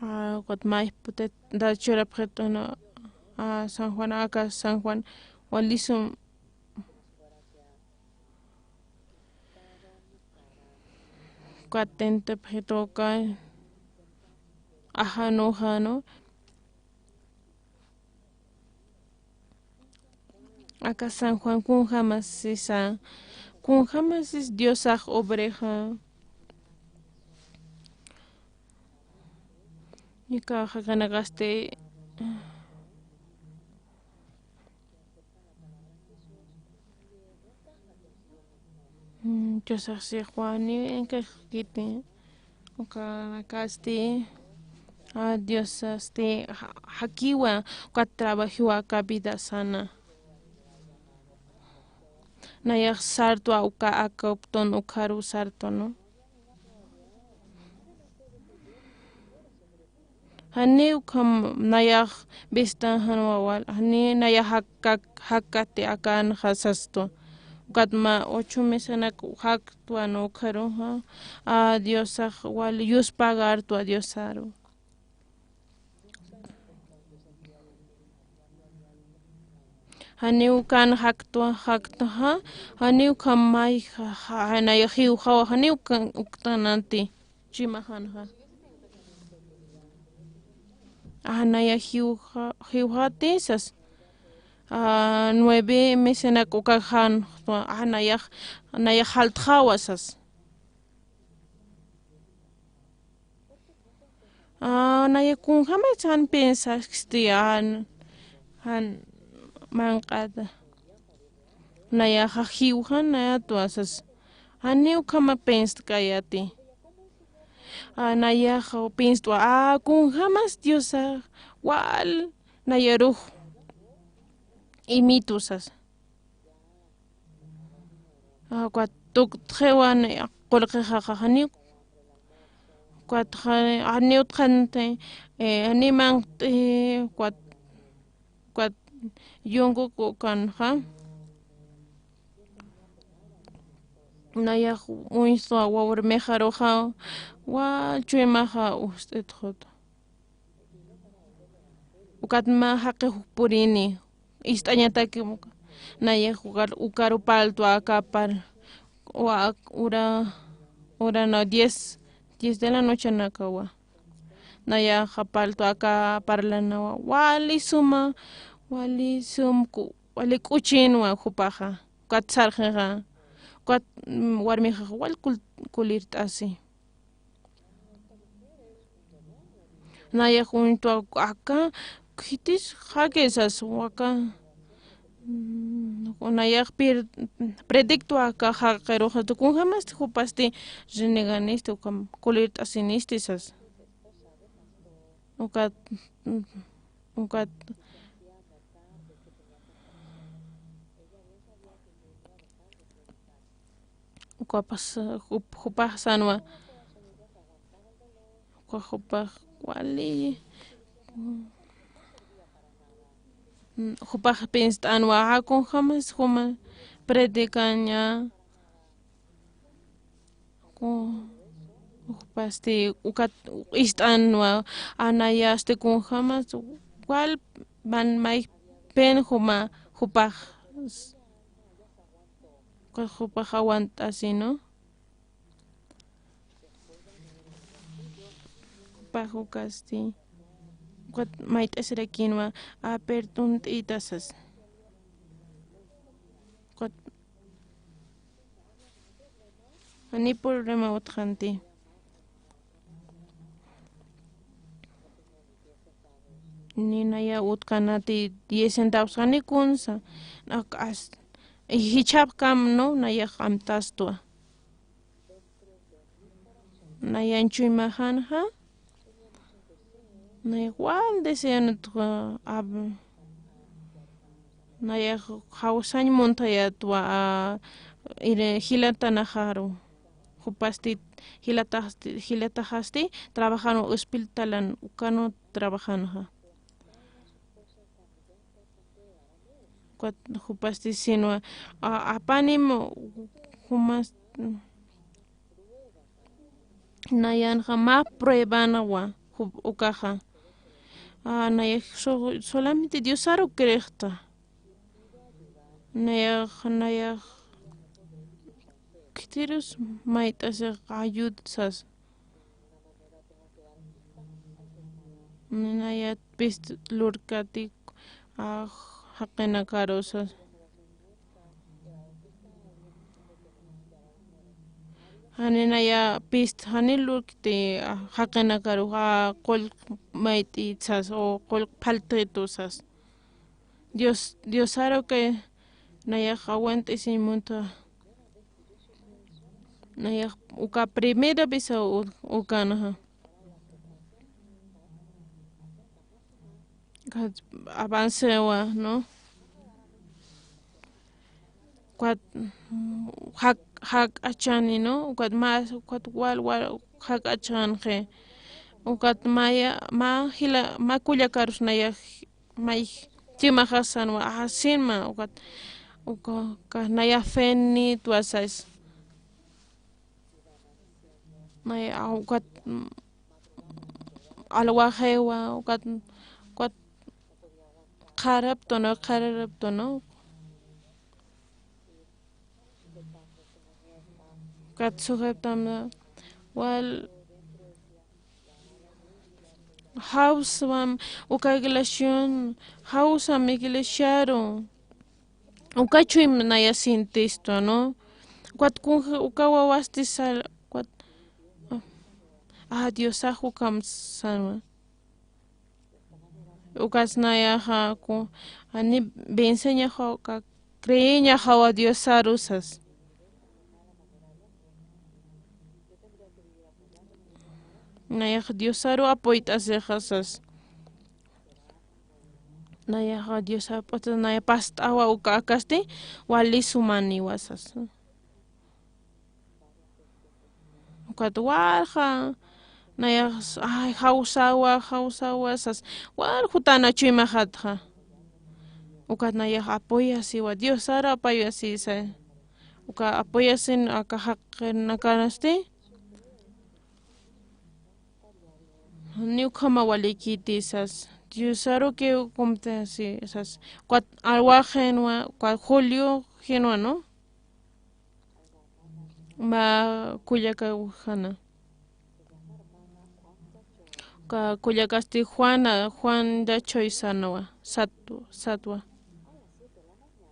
A, ukat mayputet da churapxit'un, a, San Juan, aka San Juan walisum. Ukat tentapxituka ajanu, ajanu. Aka San Juan kunjamasisa, kunjamasis Diosax obrexa. Ika jakanakasti, mm, Diosax si Juan ni encajakiti. Ukanakasti, a, Diosasti ja-, jakiwa, ukat trabajiwa aka vida sana. Nayax sartwa uka aka uptun ukharu sartwa, ¿no? Jani ukham nayax vistan jan wawal, jani nayax jakak-, jakati akanxa sastwa. Ukat mä ocho mesanak jaktwa, ¿no? Ukharuxa, a, Diosax wal yuspagartwa Diosaru. Jani ukan jaktwa, jaktxa, jani ukham mayja, ja-, nayax jiwjawa, jani ukan uktananti. Chimaxanxa. A, nayax jiwja-, jiwjati sas. A, nueve mesanak ukaxan, a, nayax, nayax jaltxawa sas. A, nayax kunjamas jan pensaxti, a, jan manq'ata. Nayaxa jiwjanayatwa sas. Jani ukhama penst'kayati. A, nayaxa penst'wa, a, kunjamas Diosax wal nayarux imitu sas. A, ukat tuktxiwa ni qullqixaxa janiw. Ukat ja-, janiw utjxanti, e, jani manq'ti, ukat, ukat yunkuku ukanxa. Nayax uñstwa warmixaruxa, wal chuymaxa ust'itxutu. Ukat mä jaqix purini, ist'añataki, nayax uka-, ukaru parltwa aka par-, wa-, ura, ura na diez, diez de la noche nakawa. Nayaxa parltwa aka parlanawa, wali suma, wali sum ku-, wali k'uchinwa jupaxa, ukat sarxixa, ukat, mm, warmixaxa wal kul-, kulirt'asi. Nayax uñtwa aka, khitis jaqi sas waka. Mm, nayax pir-, prediktwa aka jaqiruxa, kunjamasti jupasti reneganisti, ukham kulirt'asinisti sas. Ukat, mm, Ukat, ukapas, jup-, jupax sanwa. Uka jupax wali. Jupax pinst'anwa, kunjamas juma predicaña. Ku-, jupasti ukat ist'anwa, anayasti kunjamas wal man maypin juma jupax, jupax aguant'asi, ¿no? Jupax ukasti, ukat mayt'asirakinwa, a, perdunt'ita sas. Ukat Jani problema utjxanti. Ni naya utjkänati diez centavos jani kunsa. Ak as, jichhapkam, ¿no? Nayax amtastwa. Nayan chuymaxanxa. Nayax wal deseanitwa, ab-, nayax jawsañ muntayatwa, a, ire, jilatanaxaru. Jupasti, jilataxasti, jilataxasti, trabajanwa hospitalan, ukanwa trabajanxa. Ukat, jupasti sinwa, a, apanim, jumas, Nayanxa mä pruebanwa, ju-, ukaxa. A, nayax so-, solamente Diosaru creexta. Nayax, nayax, khitirus mayt'asix ayud sas. Nayat pist lurkati, a, jaqinakarusas. Jani naya pist, jani lurkti, a, jaqinakaru, a, qullq mayt'it sas, o qullq phalt'itu sas. Dios, Diosaru que nayax aguant'isiñ munta. Nayax uka primera vez u-, ukanxa. Ukat avancewa, ¿no? Ukat, mm, jak-, jak'achani, ¿no? Ukat más, ukat wal, wal jak'achanxi. Ukat maya, mä jila, mä kullakarus nayax, may chimaxasanwa, asinma, ukat, uka, uka nayax fenitwa sas. Nay, a, ukat, mm, alwaxiwa, ukat, ukat qharaptunu, qharaptunu. Ukat suxiptamna, wal, jawsam, uka iglesion, jawsam iglesiaru. Uka chuyma naya sintistwa, ¿no? Ukat kunja, uka wawasti sal, ukat, a, Diosax ukham sanwa. Ukas nayaxa ku, ani venceñaxa uka creeñaxawa Diosaru sas. Nayax Diosaru apoyt'asixa sas. Nayaxa Diosaru apoyt'asixa, naya past'awa uka akasti, wali sumaniwa sas. Ukat walja, nayax, ay, jawsawa, jawsawa sas, wal jutana chuymaxatxa. Ukat nayax apoyasiwa, Diosaru apoyasisa. Uka apoyasin aka jaqinakanasti. Ni ukhama walikiti sas. Diosaru que ukumtasi sas. Ukat alwaxinwa, ukat julio jinwa, ¿no? Mä kullaka ujana. Uka kullakasti Juana, Juan Dachoy sanwa, satwa, satwa.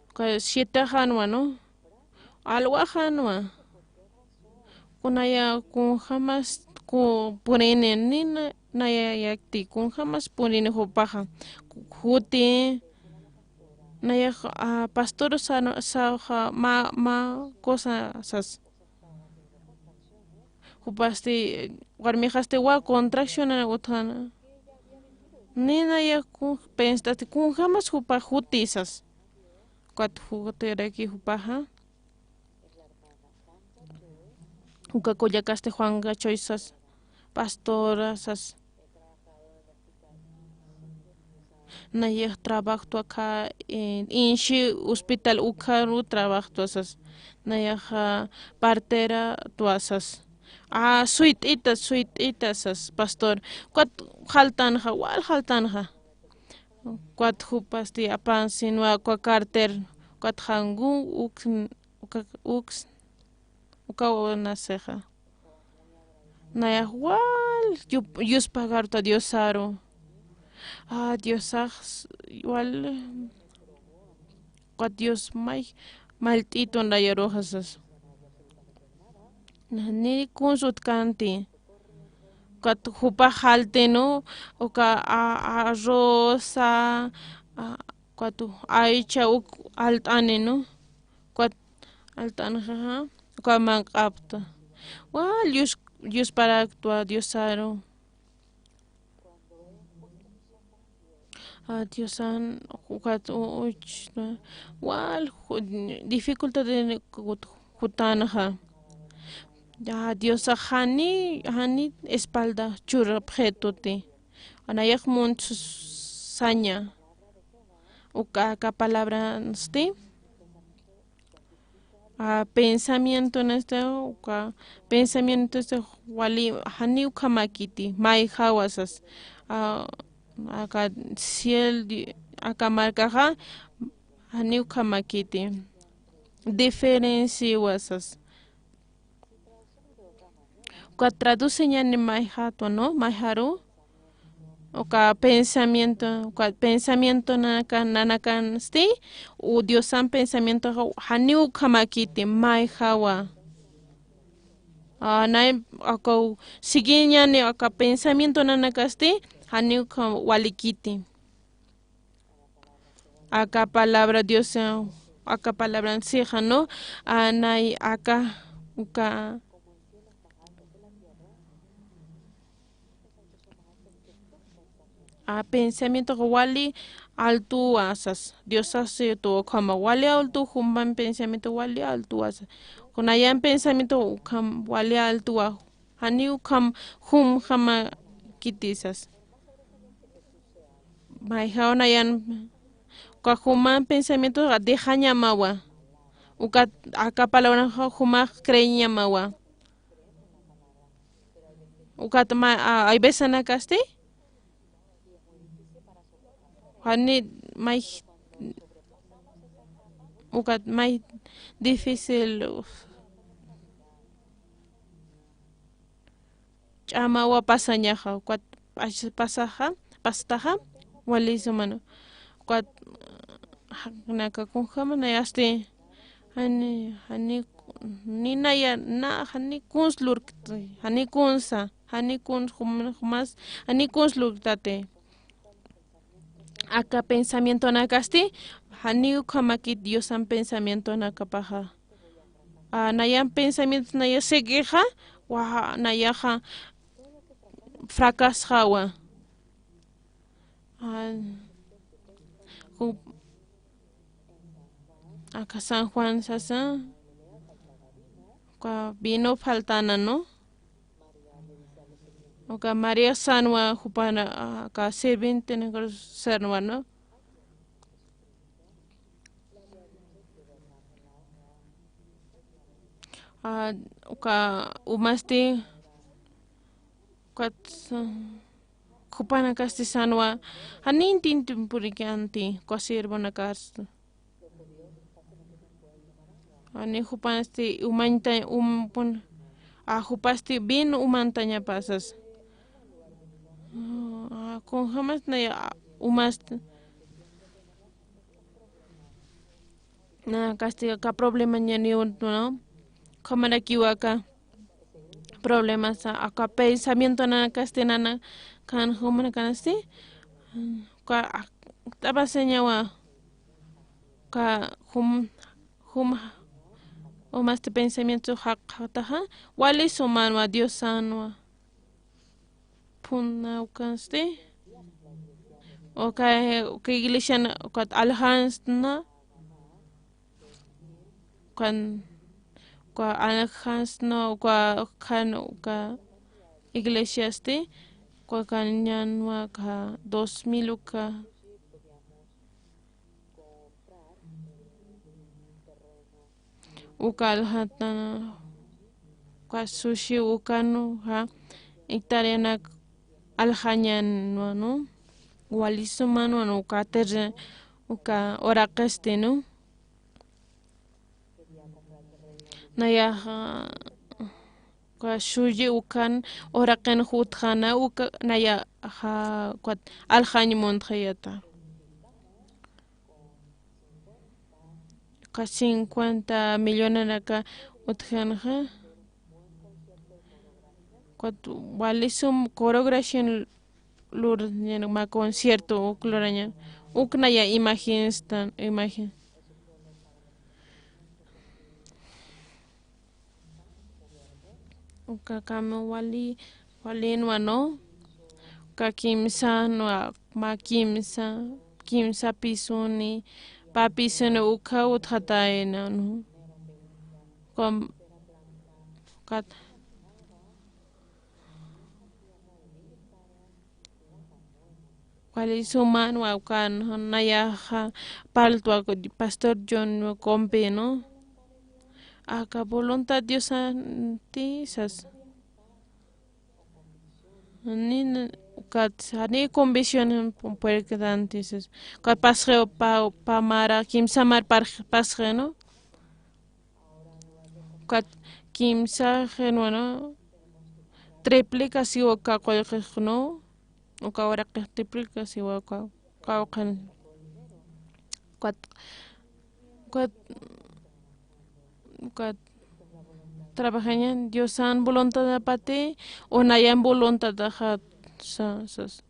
Uka siete janwa, ¿no? Alwa janwa. Kunaya kunjamas ku purini nina, naya yakti kunjamas purini jupaxa. Juti, naya, a, pastor sa, sa, ja, ma, ma cosa sas. Jupasti, warmixasti wa contracción utjana. Nina ya kun, penst'ati kunjamas jupa jutisas. Ukat jutiraki jupaxa. Uka kullakasti Juan Gachoy sas, pastora sas. Nayax trabajtwa akha, eh, inshi hospital ukharu trabajtwa sas. Nayaxa, ah, partera twa sas. Ah, suyt'ita, suyt'ita sas, pastor. Ukat jaltanxa, wal jaltanxa. Ukat jupasti apansinwa uka carter, ukat jangu uks, uka, uks, uka nasixa. Nayax wal yup, yuspagarta Diosaru. Ah, Diosax wal, ukat Dios may, mallt'itun nayaruxa sas. Ni kuns utkanti. Ukat jupa jaltinu, uka, a, arroza, a, ukat aycha uk alt'aninu, ukat alt'anxa, uka manq'apta. Wal yus, yusparaktwa Diosaru. A, Diosan, ukat u, uch, wal, ju, dificultad de kut, jutanxa. Ya, Diosax jani, jani espalda churapxituti. Nayax munt saña. Uka, aka palabransti. A, pensamientonasti, uka pensamientosti wali, jani ukhamakiti, mayjawa sas. A, aka ciel, aka markaxa, jani ukhamakiti. Diferenciwa sas. Uka traduceñani mayjatwa, ¿no? Mayjaru. Uka pensamiento, uka pensamiento nanaka, nanakansti, u Diosan pensamiento janiw ukhamakiti, mayjawa. A, nay, aka siguiñani, aka pensamiento nanakasti, janiw ukha walikiti. Aka palabra Dios, eh, aka palabra sixa, ¿no? A, nay, aka, uka, a, pensamiento wali altuwa sas. Dios sas tu ukhama wali altu, jumban pensamiento wali altuwa sas. Kunayan pensamiento ukham wali altuwa. Janiw ukham jumjamakiti sas. Mayjaw nayan, uka juman pensamiento dejañamawa. Ukat aka palabra jumax creeñamawa. Ukat ma, a, hay veces nanakasti. Jani may, ukat may difícil. Ch'amawa pasañaxa, ukat pas, pasaxa, pastaxa, wali sumana. Ukat, ja, naka kunjama nayasti, jani, jani, ni naya, na, jani kuns lurkti, jani kunsa, jani kuns jum, jumas, jani kuns lurktati. Aka pensamientonakasti, janiw ukhamakit Diosan pensamientonakapaxa. A, nayan pensamiento naya seguixa, wa, nayaxa fracasxawa. A, ju, aka San Juan sasa, uka vino faltana, ¿no? Uka María sanwa jupana, a, aka sirviente negro sanwa, ¿no? A, uka umasti, ukat, a, jupanakasti sanwa, jani intintin purikanti, uka sirvonakasti. Ani jupasti umañta, um, pun, a, jupasti vino umantañapasas. A, kunjamas naya, a, umast, na, kasti aka problema ñaniw, ¿no? Ukhamarakiwa aka problemas, aka pensamiento nanakasti nanakan jumanakanasti, uka, a, t'apasañawa, uka jum, jum, umasti pensamiento jaqataxa, wali sumanwa, Diosanwa. Phunawkansti. uka, uka iglesian ukat aljansna, ukan, uka aljansna, uka, ukan, uka iglesiasti, uka kañanwa uka dos mil uka. Uka aljatana, uka sushi ukan, uka hectáreanak aljañanwa, ¿no? Wali sumanwa, ¿no? Uka terre-, uka uraqisti, ¿no? Nayaxa, uka sushi ukan uraqin jutxana, uka nayaxa, ukat aljañ muntxayata. Uka cincuenta millonanaka utjanxa. Ukat wali sum coreografía lur, ñan mä concierto uk lurañan. Uk naya imagen stan, imagen. Uka kama wali, walinwa, ¿no? Uka kimsanwa, mä kimsa, kimsa pisuni, pä pisuni uka utjatayna, ¿no? Uka, ukat Wali sumanwa ukan, nayaxa parltwa pastor John Compe, ¿no? Aka voluntad Diosanti sas. Ni, ukat, ni convicción puerquedanti sas. Ukat pasxi pa, pä mara, kimsa mar par-, pasxi, ¿no? Ukat kimsa genwana triplica siwa uka qullqix, ¿no? Uka uraqix triplica siwa uka, uka uqhan. Ukat, ukat, ukat trabajañan Diosan voluntadapati o nayan voluntadaxa sa, sas.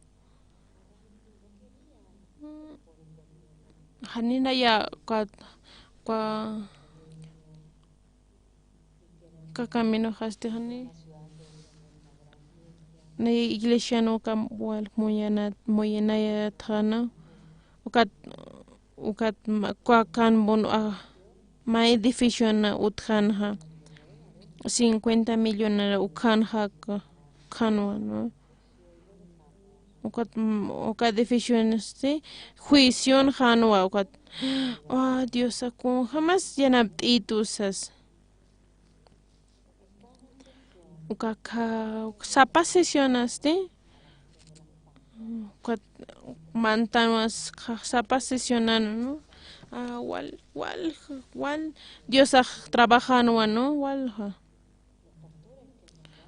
Jani naya uka, uka, uka caminoxasti jani. Naya iglesian uka wal muyana, muyanayatxana. Ukat, ukat ma-, uka kan bun, ah, mä edificiona utjanxa. Cincuenta millonara ukhanxa, ukhanwa, ¿no? Ukat, mm, uka edificionasti juicion janwa, ukat. Ah, Diosa, kunjamas yanapt'itu sas. Uka, uka sapa sesionasti, ukat mantanwas sapa sesionana, ¿no? Ah, wal, wal, wal Diosax trabajanwa, ¿no? Walja.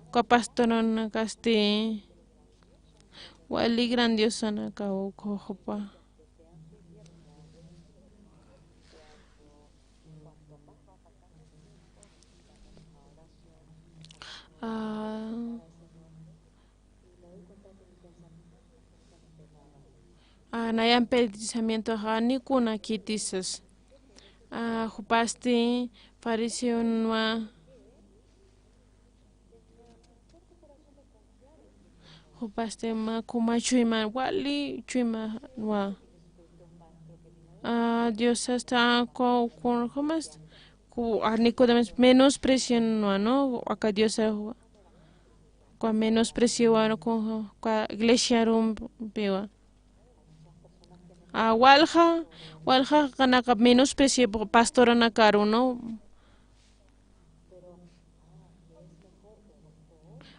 Uka pastoranakasti wali grandiosanakaw ukhuxpa. Ah, ah, nayan pensamientoxa ni kunakiti sas. Ah, jupasti fariseonwa. Jupasti mä kuma chuyma, wali chuymawa. Ah, Diosasta ku, ku, kumas, ku, ah, Nicodemus menosprecianwa, ¿no? Aka Diosa, ku menospreciawa, ¿no? Ku, ku iglesia rumpiwa. Ah, walja, walja kanaka menosprecie pastoranakaru, ¿no?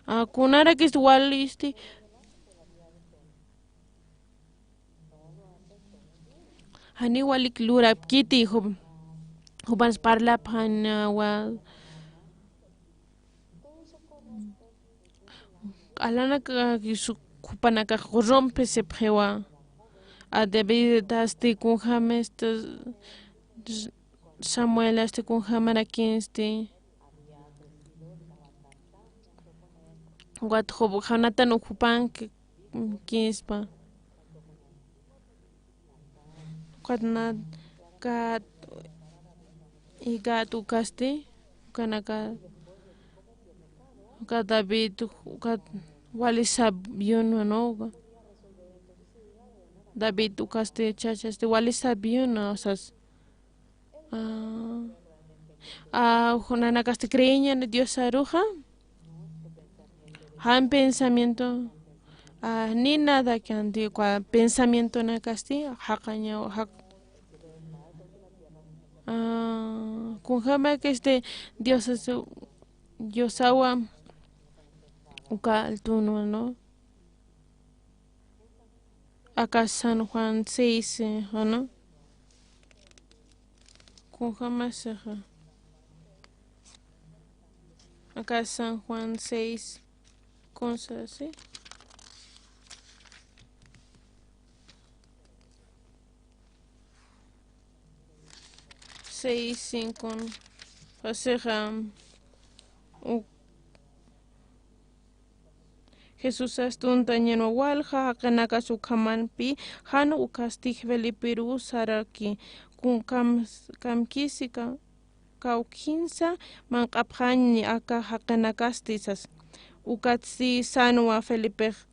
Ah, kunarakis walisti. Jani walik lurapkiti, jup-, jupas parlapxanawa. Q'alanaka, jupanakax corrompesipxiwa. A Davidasti kunjamasti, Samuelasti kunjamarakinsti. Ukat jup-, Jonatán uk jupankinspa. Ukat na, ukat Gad ukasti, ukanaka, ukat David, ukat wali sabion, ¿no? David ukasti chachasti wali sabiona, o sea, ah, ah, nanakasti creeñan Diosaruxa, jan pensamiento, ah, ni nada que anti, cua-, pensamiento nanakasti, jaqaña, jaq-, ah, kunjama que este Dios es, Diosawa, uka altunwa, ¿no? Aka San Juan seis, eh, ¿no? Kunjamasixa. Aka San Juan seis, kunsa, ¿sí? Seis, cinco, asixa, u-, Jesusas tuntañanwa walja jaqinakas ukhamampi, jan ukasti Felipiru saraki, kun kam-, kamkisi ka-, kawkinsa manq'apxañi aka jaqinakasti sas. Ukatsti sanwa Felipex,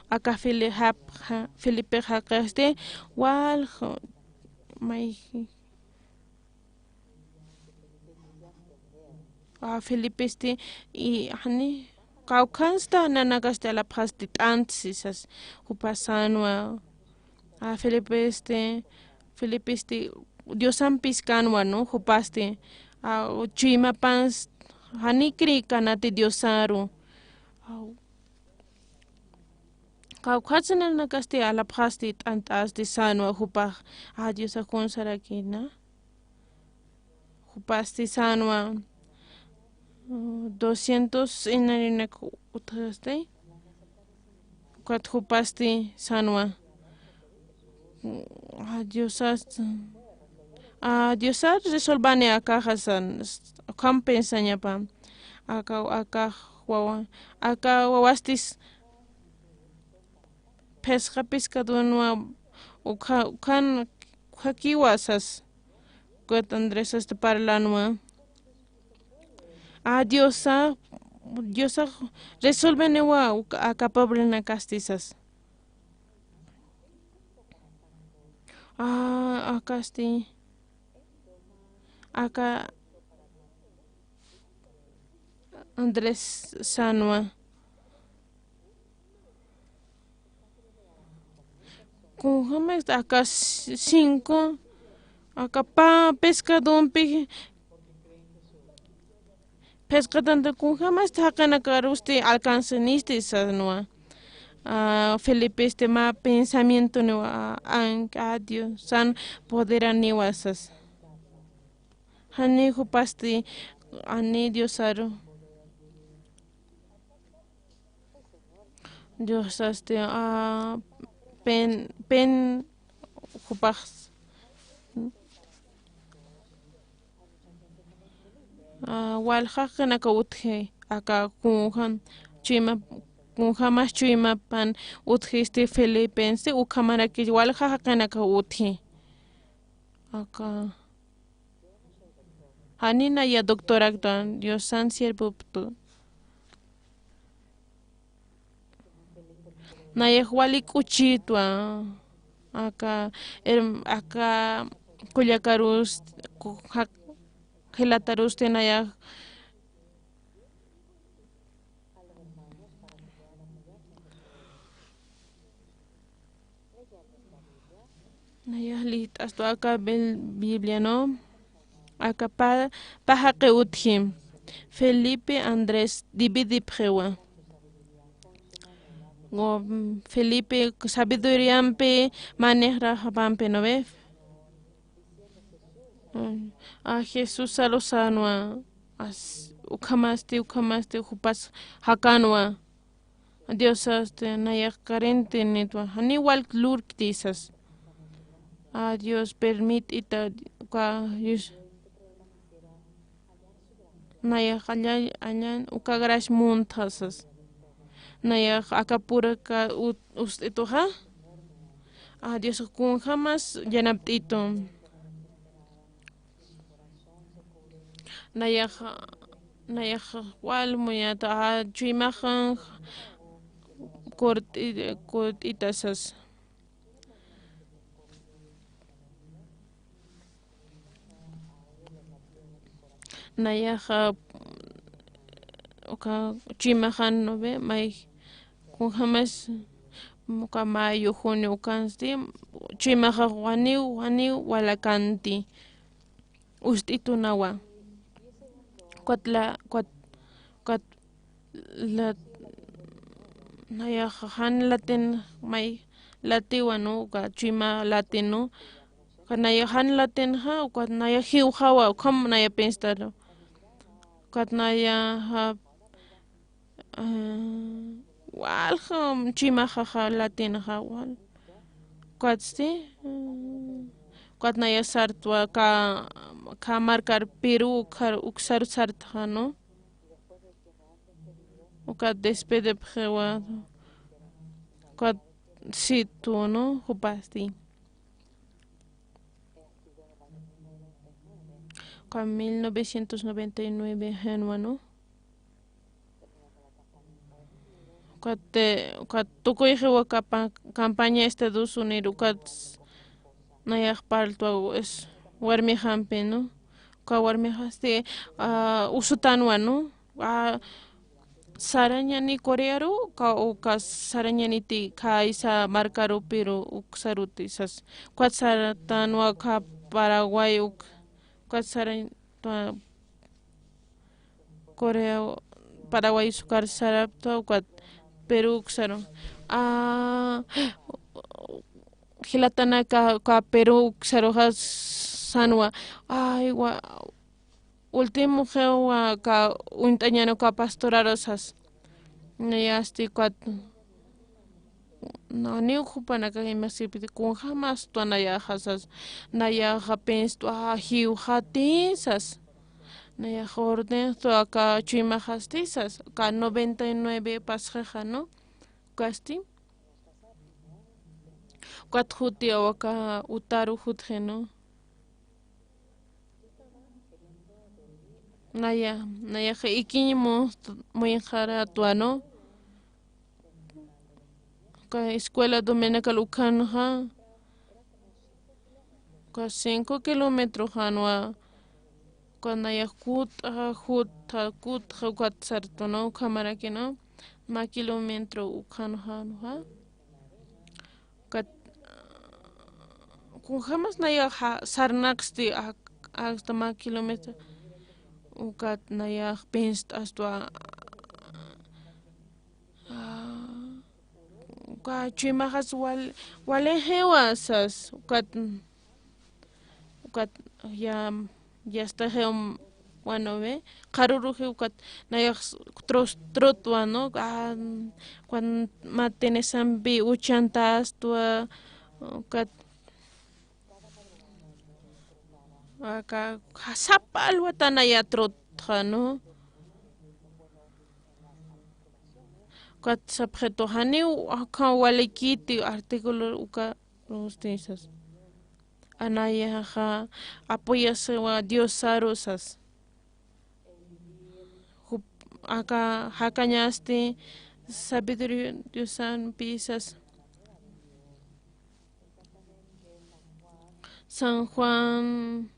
aka Fili-, jap-, ja-, Felipex jaqixti, walja, may, a Felipesti, i, jani, kawkhansta nanakasti alapxasti t'ant sisas, jupas sanwa. A Felipesti, Felipesti, Diosampis kanwa, ¿no? Jupasti, a, chuymapans, jani creekanati Diosaru. Aw. Kawkhatsa nanakasti alapxasti, t'ant'asti sanwa jupax, a Diosax kunsarakïna. Jupasti sanwa, mm, doscientos inarinak utjasti. Ukat jupasti sanwa. Mm, a Diosas, a Diosar resolvani akaxa san, ukham pensañapa. Aka, aka wawa, aka wawastis phisqa pescadonwa ukha-, ukhan ukhakiwa sas. Ukat Andrés asta parlanwa. A Diosa, Diosa resolveniwa uk-, aka problemakasti sas. A, akasti. Aka Andrés sanwa. Kunjamasti aka cinco, aka pä pescadompi, phisqatanta kunjamasti jaqinakarusti alcancenisti sanwa. A, Felipesti mä pensamientoniwa, a, an-, a Diosan poderaniwa sas. Jani jupasti, jani Diosaru. Diosasti, a, pen, pen, jupax, a, walja jaqinaka utji, aka kunjam, chuyma, kunjamas chuymapan utjisti Felipensti, ukhamaraki walja jaqinaka utji. Aka. Jani naya doctoraktwa, Diosan siervoptwa. Nayax wali k'uchitwa. Aka, em, aka kullakarus, ku-, jak-, jilatarusti nayax Nayax liyt'astu aka Bel-, Biblia, ¿no? Aka pä, pä jaqi utji. Felipe Andrés dividipxiwa. O, mm, Felipe sabiduriampi manejraxapampi, ¿no ve? Mm, a Jesús salusanwa, as-, ukhamasti, ukhamasti, jupas jakanwa. Diosasti nayax carente nitwa, janiw wal lurkti sas. A Dios permit'ita, uka Dios. Nayax allan, allan, uka gracia muntxa sas. Nayax aka puraka ut-, ust'ituxa. A Dios kunjamas yanapt'itu. Nayax, nayax wal muñata, a, chuymaxan kurt'i-, kurt'ita sas. Nayaxa, uka chuymaxan, ¿no ve? May, kunjämas, uka mayo, junio ukansti, chuymaxax waniw, waniw walakanti, ust'itunawa. Ukat la, ukat, ukat la, nayaxa jan latin, may latiwa, ¿no? Uka chuyma latin, ¿no? Uka nayax jan latinxa, ukat nayax jiwxawa, ukham naya penstaru. Ukat nayaxa, ah, walja chuymaxaxa latinxa wal. Ukatsti, mm, ukat nayax sartwa, ka, ka markar Perú, ukhar, uksaru sartxa, ¿no? Ukat despedipxiwa, ukat situ, ¿no? Jupasti. Uka mil novecientos noventa y nueve janwa, ¿no? Ukat, eh, ukat tukuyxiwa kapa-, campaña Estados Unidos, ukat nayax parltwa es warmixampi, ¿no? Uka warmixasti, ah, usutanwa, ¿no? Ah, sarañani Corearu, uka, uka sarañaniti khaysa markaru Perú uksaruti sas. Ukat sartanwa uka Paraguay uk-, ukat sarañ-, ta-, Corea, Paraguay ukar sarapta, ukat Perú uksaru. Ah, jilatanaka, uka Perú uksaruxa sanwa. Ay, wa, último jewa ka uñt'añan uka pastoraru sas. Nayasti ukat, naniw jupanakax imasipiti, kunjämastwa nayaxa sas. Nayaxa penstwa jiwxati sas. Nayaxa ordenxtwa aka chuymaxasti sas. Uka noventa y nueve pasxixa, ¿no? Ukasti. Ukat jutiw aka Otaru jutxi, ¿no? Naya, nayaxa ikiñ mu-, muynxaratwa, ¿no? Uka escuela dominical ukhanxa, uka cinco kilómetro janwa, uka nayax kut'a, jut'a, kut'a, ukat sartu, ¿no? Ukhamaraki, ¿no? Mä kilómetro ukhan janwa. Ukat, kunjämas nayaxa sarnaqsti, a-, hasta mä kilómetro, ukat nayax penst'astwa, ah, uka chuymaxas wal-, walixiwa sas, ukat, ukat ya, ya está, bueno, ve, qharüruxiw ukat nayax tros-, trotwa, ¿no? Ah, cuan-, mä tenisampi uchantastwa, ukat, aka, sapa alwata naya trotxa, ¿no? Ukat sapxitu, janiw aka walikiti artículo uka, este, sas. A nayaxa apoyasiwa Diosaru sas. Jup-, aka jakañasti sabiduría Diosampi sas. San Juan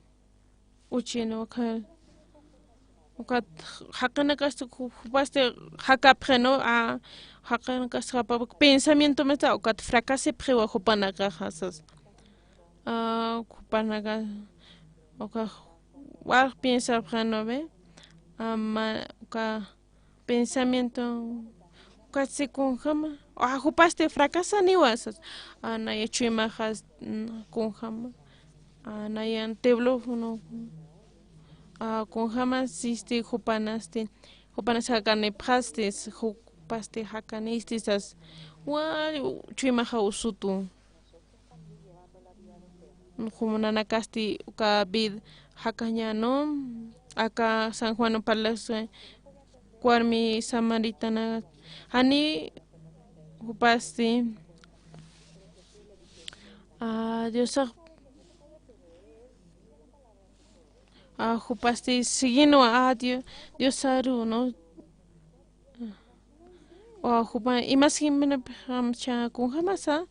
Uchin uka, ukat jaqinakasti ju-, jupasti jakapxi, ¿no? A, jaqinakasti japapxi, pensamiento mesta, ukat fracasipxiwa jupanakaxa sas. A, jupanaka, uka, wal piensapxi, ¿no ve? Ama, uka, pensamiento, ukatsti kunjäma, a, jupasti fracasaniwa sas, a, naya chuymaxas, mm, kunjäma, a, nayan teléfono, a, kunjämasisti jupanasti, jupanas jakanipxasti, jupasti jakanisti sas, wal chuymaxa usutu. Jumanakasti uka vid jakañäni, aka San Juan parlasi warmi samaritana, jani jupasti, a, Diosax, a, jupasti siguinwa, a, Dio-, Diosaru, ¿no? O jupa, imas jimpanapixamcha kunjämasa,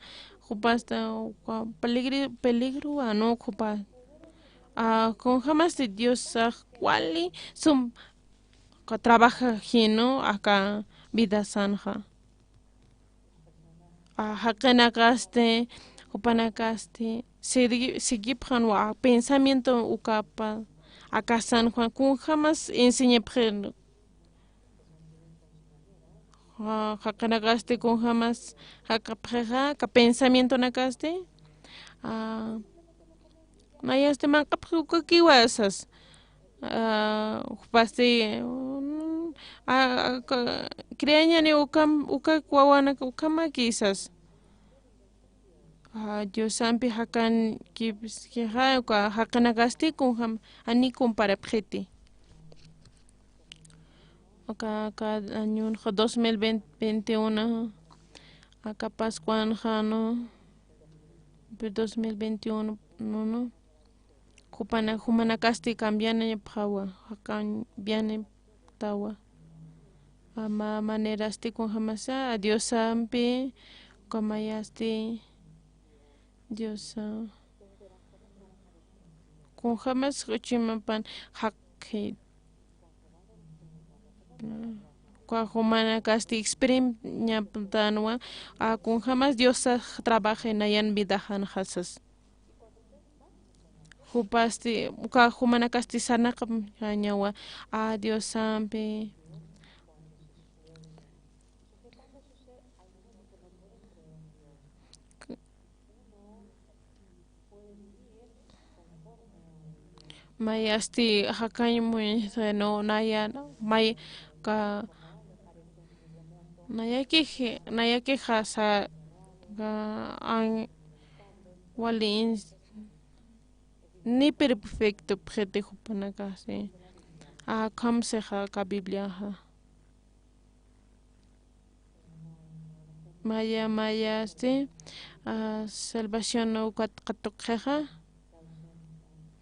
jupasta, uka peligri-, peligro, a, ¿no? Jupa, a, kunjämasti Diosax wali sum, aka trabajajï, ¿no? Aka vidasanxa. A, jaqinakasti, jupanakasti, sirgi-, sirgipxänwa, a, pensamiento ukapa, aka San Juan, kunjämas enseñapxi, a, jaqinakasti kunjämas jaqapxixa, aka pensamientonakasti, a, nayasti manq'apxi ukakiwa sas. A, jupasti, mm, a, a, ka-, creañäni ukam, uka wawanak ukamakï sas. A, Diosampi jakankipskixa, uka jaqinakasti kunjam, jani comparapxiti. Aka, aka añonxa dos mil veinte, veintiuno, aka Pascuanxa, ¿no? Dos mil veintiuno, ¿no? Jupana-, jumanakasti cambiañapxäwa, jaqañ-, cambiañapxtawa. A, mä manerasti kunjämasa, a, Diosampi, ukamayasti, Diosa, kunjämas uchimapan jaqi-, uka jumanakasti experimentañapxtanwa, a, kunjämas Diosax trabajï nayan vidaxanxa sas. Jupasti, uka jumanakasti sarnaqañawa, a, Diosampi. Mayasti jakañ muñsa, ¿no? Nayan, may ka, nayakix, nayakixasa, ka, an, wali ins-, ni perfectopxiti jupanakasti. A, akham sixa aka Bibliaxa. Maya, mayasti, a, salvación ukat katuqxixa,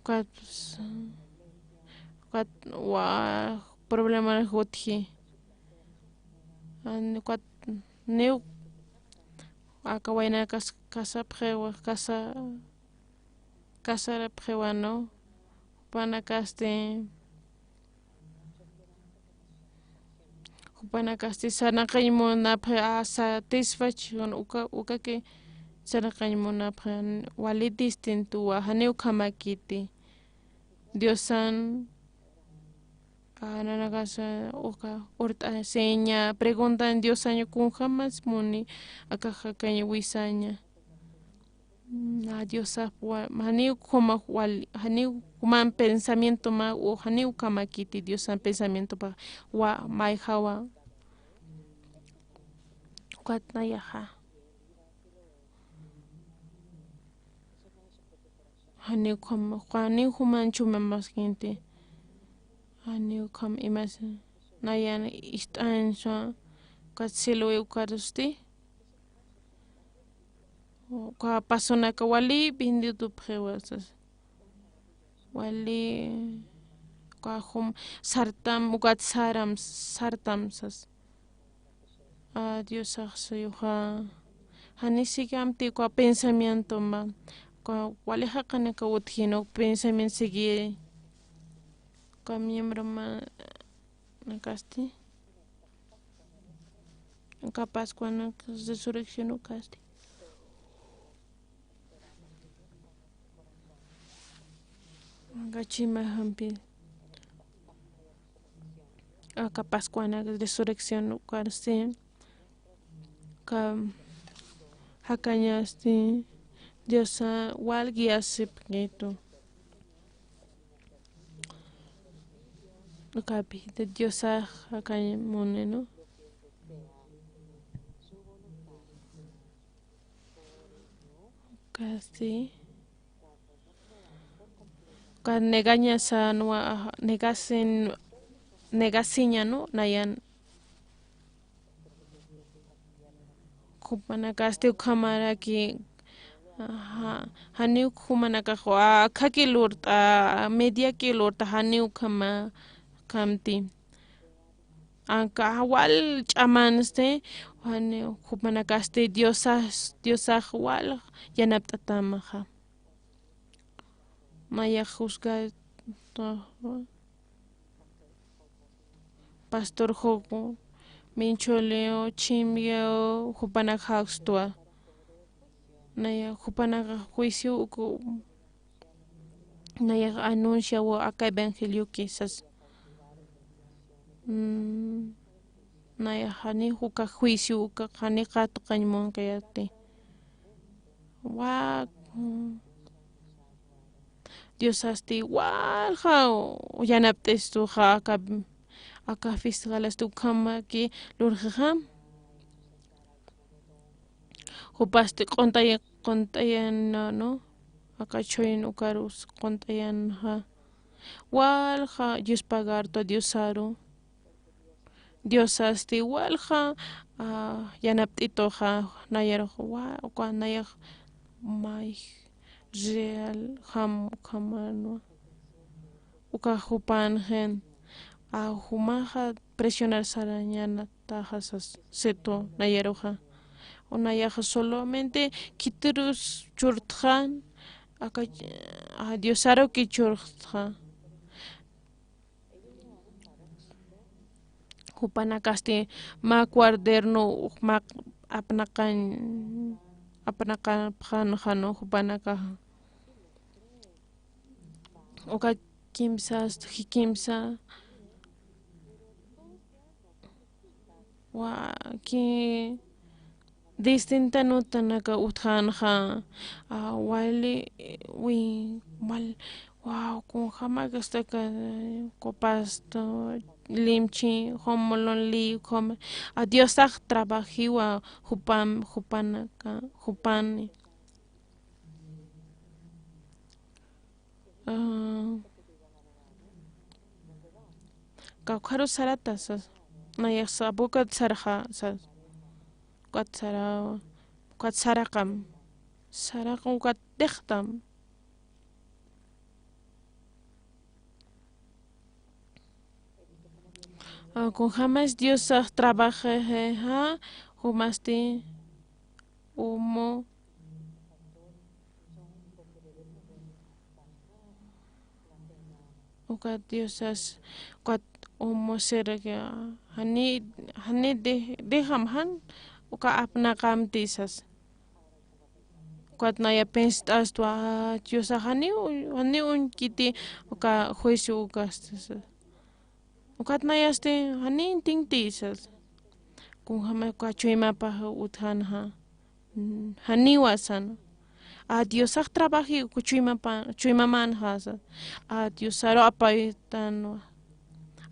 ukat, ukat wa problema jutji. An ukat niw aka wayna kas-, kasapxiwa, kasa-, kasarapxiwa, ¿no? Jupanakasti, jupanakasti sarnaqañ munapxi, a, satisfacción, uka, ukaki sarnaqañ munapxi, wali distintowa, janiw ukhamakiti. Diosan, a, nanakasa, uka, urt'asiña, preguntan Diosaña kunjämas muni, aka jakañ wisaña. Na Diosax wa-, janiw ukhama wal-, janiw ukham pensamiento mä, o janiw ukhamakiti Diosan pensamiento pä wa mayjawa. Ukat nayaxa. Janiw ukham, janiw ukham chumamaskinti. Janiw ukham imas nayan ist'ansa, ukat cielo ukarusti. Uka personaka wali bendidopxiwa sas. Wali, uka jum sartam, ukat saram, sartam sas. A, Diosax suyuxa. Jani sigamti uka pensamiento mä. Uka wali jaqinaka utjini uka pensamiento sigi. Uka miembro mä, nakasti. Aka Pascuanak resurrección ukasti. Aka chimajampi. Aka Pascuanak resurrección ukasti. Aka jakañasti Diosa wal guiasipkitu. Ukapi, Diosax jakañ muni, ¿no? Ukasti. Uka negañasa, ¿no? Negasin, negasiña, ¿no? Nayan. Jupanakasti ukhamaraki, ajá, janiw jumanakax, a, akhaki lurt'a, a, mediaki lurt'a, janiw ukhama, ukhamti. Anka wal ch'amansti, janiw jupanakasti Diosas, Diosax wal yanapt'atamaxa. nayax juzgar, pastor Joco, Mincho Leo, Chim Leo, jupanak jakstwa. Nayax jupanakax juicio uka, nayax anunciawa aka evangelioki sas. Mm, nayax jani uka juicio uka jani katuqañ munkayati. Wa, mm, Diosasti walja yanapt'istuxa aka, aka festivalasta ukhamaki lurxixa. Jupasti qunt'ay-, qunt'ayan, ¿no? Aka chuyin ukarus qunt'ayanxa. Walja Dios pagartu Diosaru. Diosasti walja, ah, yanapt'ituxa, nayarux wa, uka nayax may real jam, ukhamanwa. Uka jupanxin, ah, jumaxa presionar sarañanataxa sas, situ nayaruxa. O nayaxa solamente khitirus churtxan, aka, ah, Diosaruki churtxa. Jupanakasti mä cuaderno, mä apnaqañ, apnaqapxanxanu jupanakaxa. Uka kimsas, jikimsa, wa, ki, distinta notanaka utjänxa, ah, wali, wi, mal, wow, kunjamakasti aka, copasto, limchi, jumulun li, jum-, a Diosax trabajiwa, jupam, jupanaka, jupani. Ah, kawkharu sarata sas, nayax sabukat sarxa sas, ukat sara, ukat saraqam, saraqam ukat dejtam. Ah, kunjamas Diosax trabajajixa, jumasti, umu, ukat Diosas, ukat umu sirga, jani, jani de-, dejam jan, uka apnaqamti sas. Ukat naya penst'astwa, ah, Diosax jani u-, jani uñkiti, uka juicio ukasti sas. Ukat nayasti, jani intinti sas. Kunjama uka chuymapax utjänxa. Mm, janiwa san. A Diosax trabaji uka chuymapa-, chuymamänxa san. A Diosaru apaytanwa.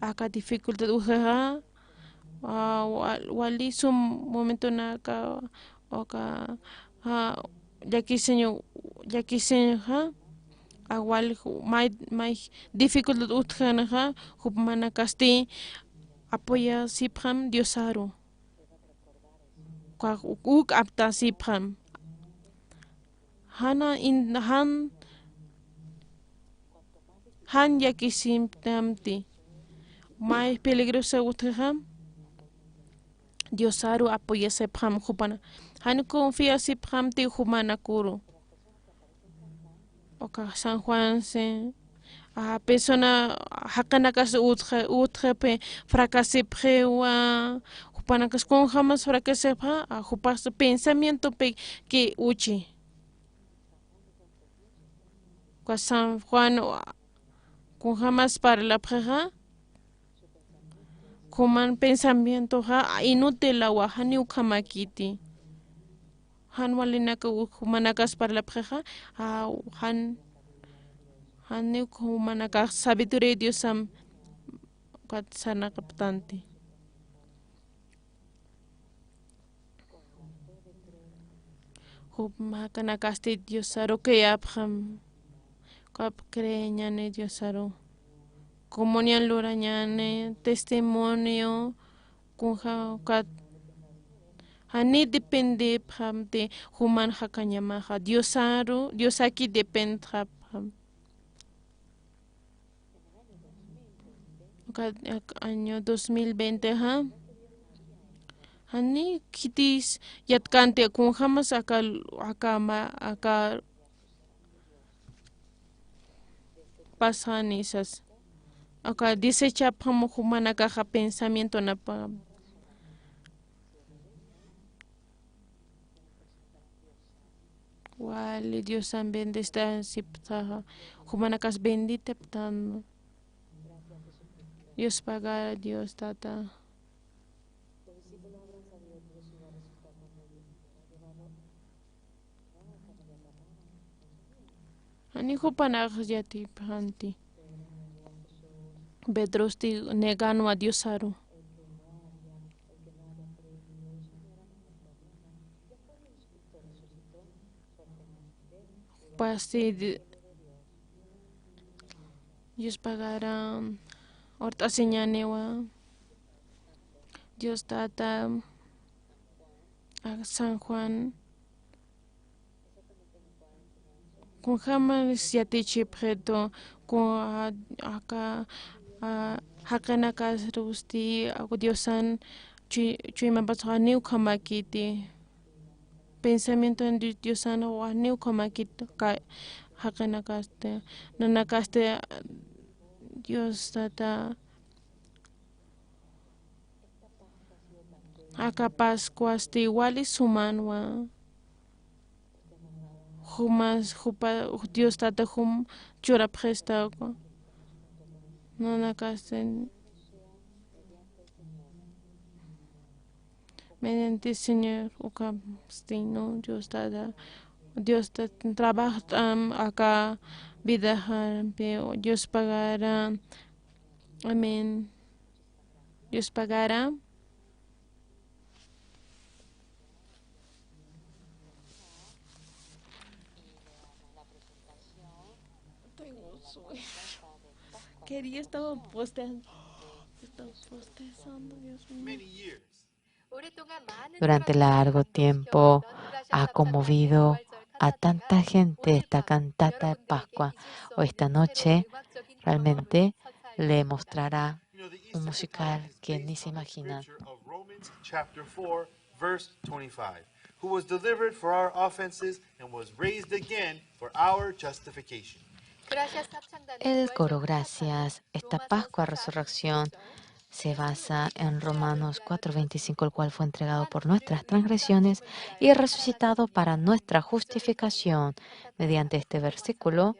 Aka dificultad ujixa. A, wa-, wali sum momentonaka, uka, a, llakisiñ, llakisiñxa, a, wal ju-, may, may dificultad utjänxa, jupanakasti apoyasipxam Diosaru. Uka, uk aptasipxam. Jana in-, jan, jan llakisimtamti. May peligrosa utjixam. Diosaru apoyasipxam jupana. Jan confiasipxamti jumanakuru. Uka San Juan si, a, persona jaqinakas utji, utjipi fracasipxiwa, jupanakas kunjamas fracasipxa, a, jupas pensamientopi ki uchi. Uka San Juan, a, kunjamas parlapxixa, kuman pensamientoxa, a, inútilawa, jani ukhamakiti. Jan walinaka u-, jumanakas parlapxixa, a, jan, jani ukhamanakax sabiduría Diosam ukat sarnaqaptanti. Jup mä jaqinakasti Diosaru khayapxam, ukat creeñäni Diosaru. Comunión lurañäni, testimonio, kunja, ukat, jani dependipxamti, juman jakañamaxa, Diosaru, Diosaki dependxapxam. Ukat, ak-, año dos mil veinte, ja. Jani khitis yatkanti kunjamas aka, aka ma-, aka Pasxani sas. Aka desechapxam jumanakaxa pensamientonapa. Wali Diosan bendestasipxtaxa. Jumanakas benditapxtan. Dios pagara, Dios tata. Jani jupanax yatipxanti. Pedrosti neganwa Diosaru. Pasti di-, Dios pagara, ort'asiñaniwa. Dios tata, a San Juan, kunjämas yatichipxitu, kun, a, aka, a, jaqinakasarusti, a, Diosan chuy-, chuymapachaxa janiw ukhamäkiti. Pensamiento en Di-, Diosan janiw ukhamäkiti, ka, jaqinakasti, nanakasti, Dios tata, aka Pascuasti wali sumanwa. Jumas, jupa, Dios tata jum churapxistaku. Nanakasti. Mediante Señor ukapsti, ¿no? Dios tata, Dios tata, trabajt'am aka vidaxampi, Dios pagara. Amén. Dios pagara. Tengo sueño. Quería, estaba posteando. Estaba postezando, Dios mío. Durante largo tiempo ha conmovido a tanta gente esta cantata de Pascua. O esta noche realmente le mostrará un musical que ni se imaginan. Verse twenty-five, who was delivered for our offenses and was raised again for our justification. El coro Gracias, esta Pascua Resurrección, se basa en Romanos cuatro veinticinco, el cual fue entregado por nuestras transgresiones y resucitado para nuestra justificación. Mediante este versículo,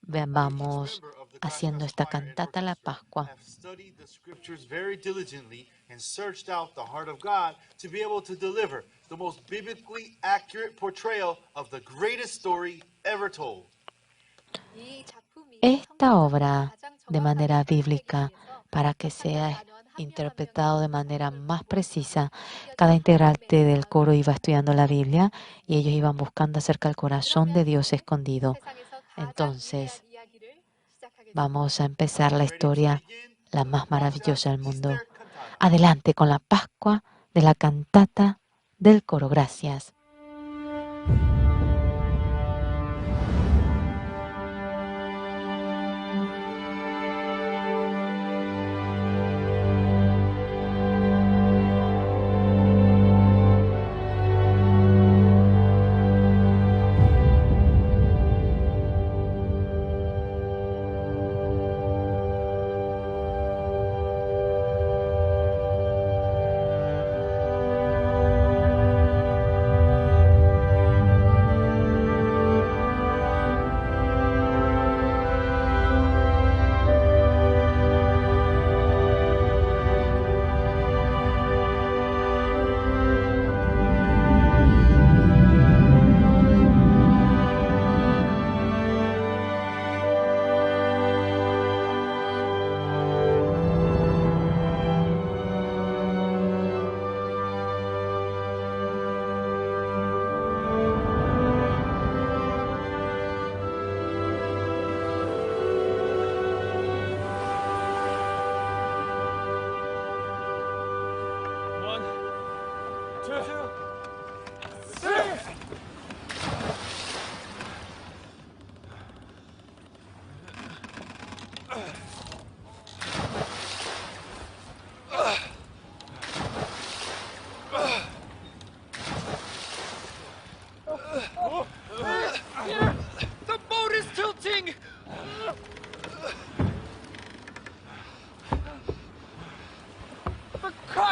ve-, vamos haciendo esta cantata la Pascua. Have studied the scriptures very diligently and searched out the heart of God to be able to deliver the most biblically accurate portrayal of the greatest story ever told. Esta obra de manera bíblica para que sea interpretado de manera más precisa. Cada integrante del coro iba estudiando la Biblia y ellos iban buscando acerca del corazón de Dios escondido. Entonces, vamos a empezar la historia, la más maravillosa del mundo. Adelante con la Pascua de la cantata del coro. Gracias.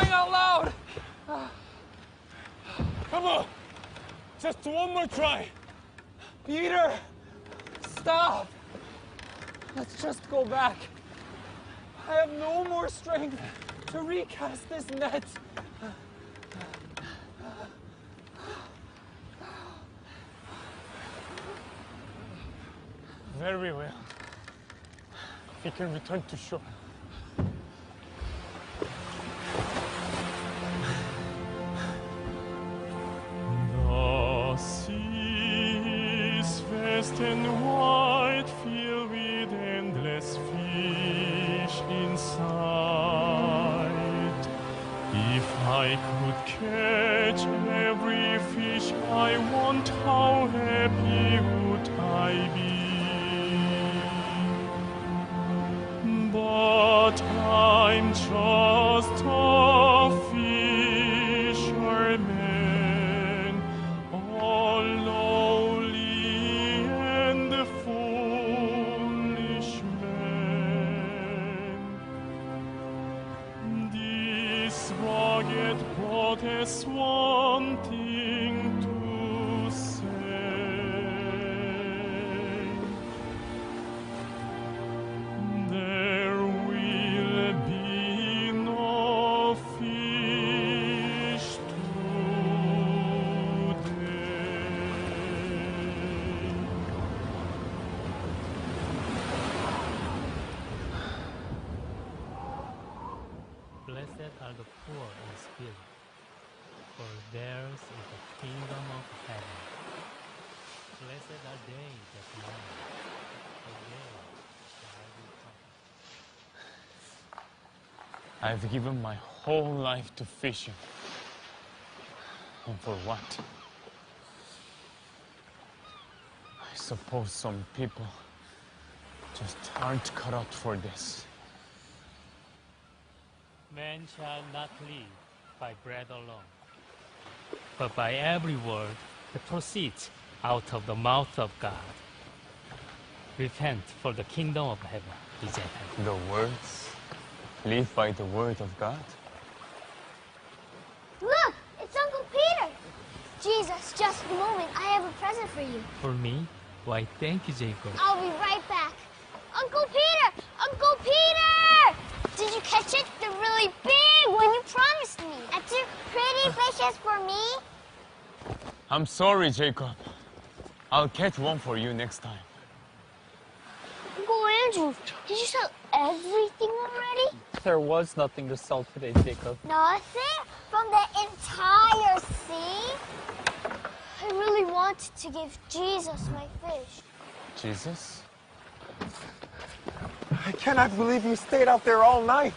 out loud! Come on! Just one more try! Peter! Stop! Let's just go back. I have no more strength to recast this net. Very well. We can return to shore. The sea is vast and wide, filled with endless fish in sight. If I could catch every fish I want, how happy would I be. But I'm just a fisherman, a lowly and foolish man. This rugged boat has one thing to say. There will be no fish today. Blessed are the poor in spirit, for theirs is the kingdom of heaven. Blessed are they that mourn, for they shall be comforted. I've given my whole life to fishing. And for what? I suppose some people just aren't cut out for this. Man shall not live by bread alone, but by every word that proceeds out of the mouth of God. Repent, for the kingdom of heaven is at hand. The words? Live by the word of God? Look! It's Uncle Peter! Jesus, just a moment. I have a present for you. For me? Why, thank you, Jacob. I'll be right back. Uncle Peter! Uncle Peter! Did you catch it? The really big one you promised me. And two pretty fishes for me. I'm sorry, Jacob. I'll catch one for you next time. Uncle Andrew, did you sell everything already? There was nothing to sell today, Jacob. Nothing? From the entire sea? I really wanted to give Jesus my fish. Jesus? I cannot believe you stayed out there all night.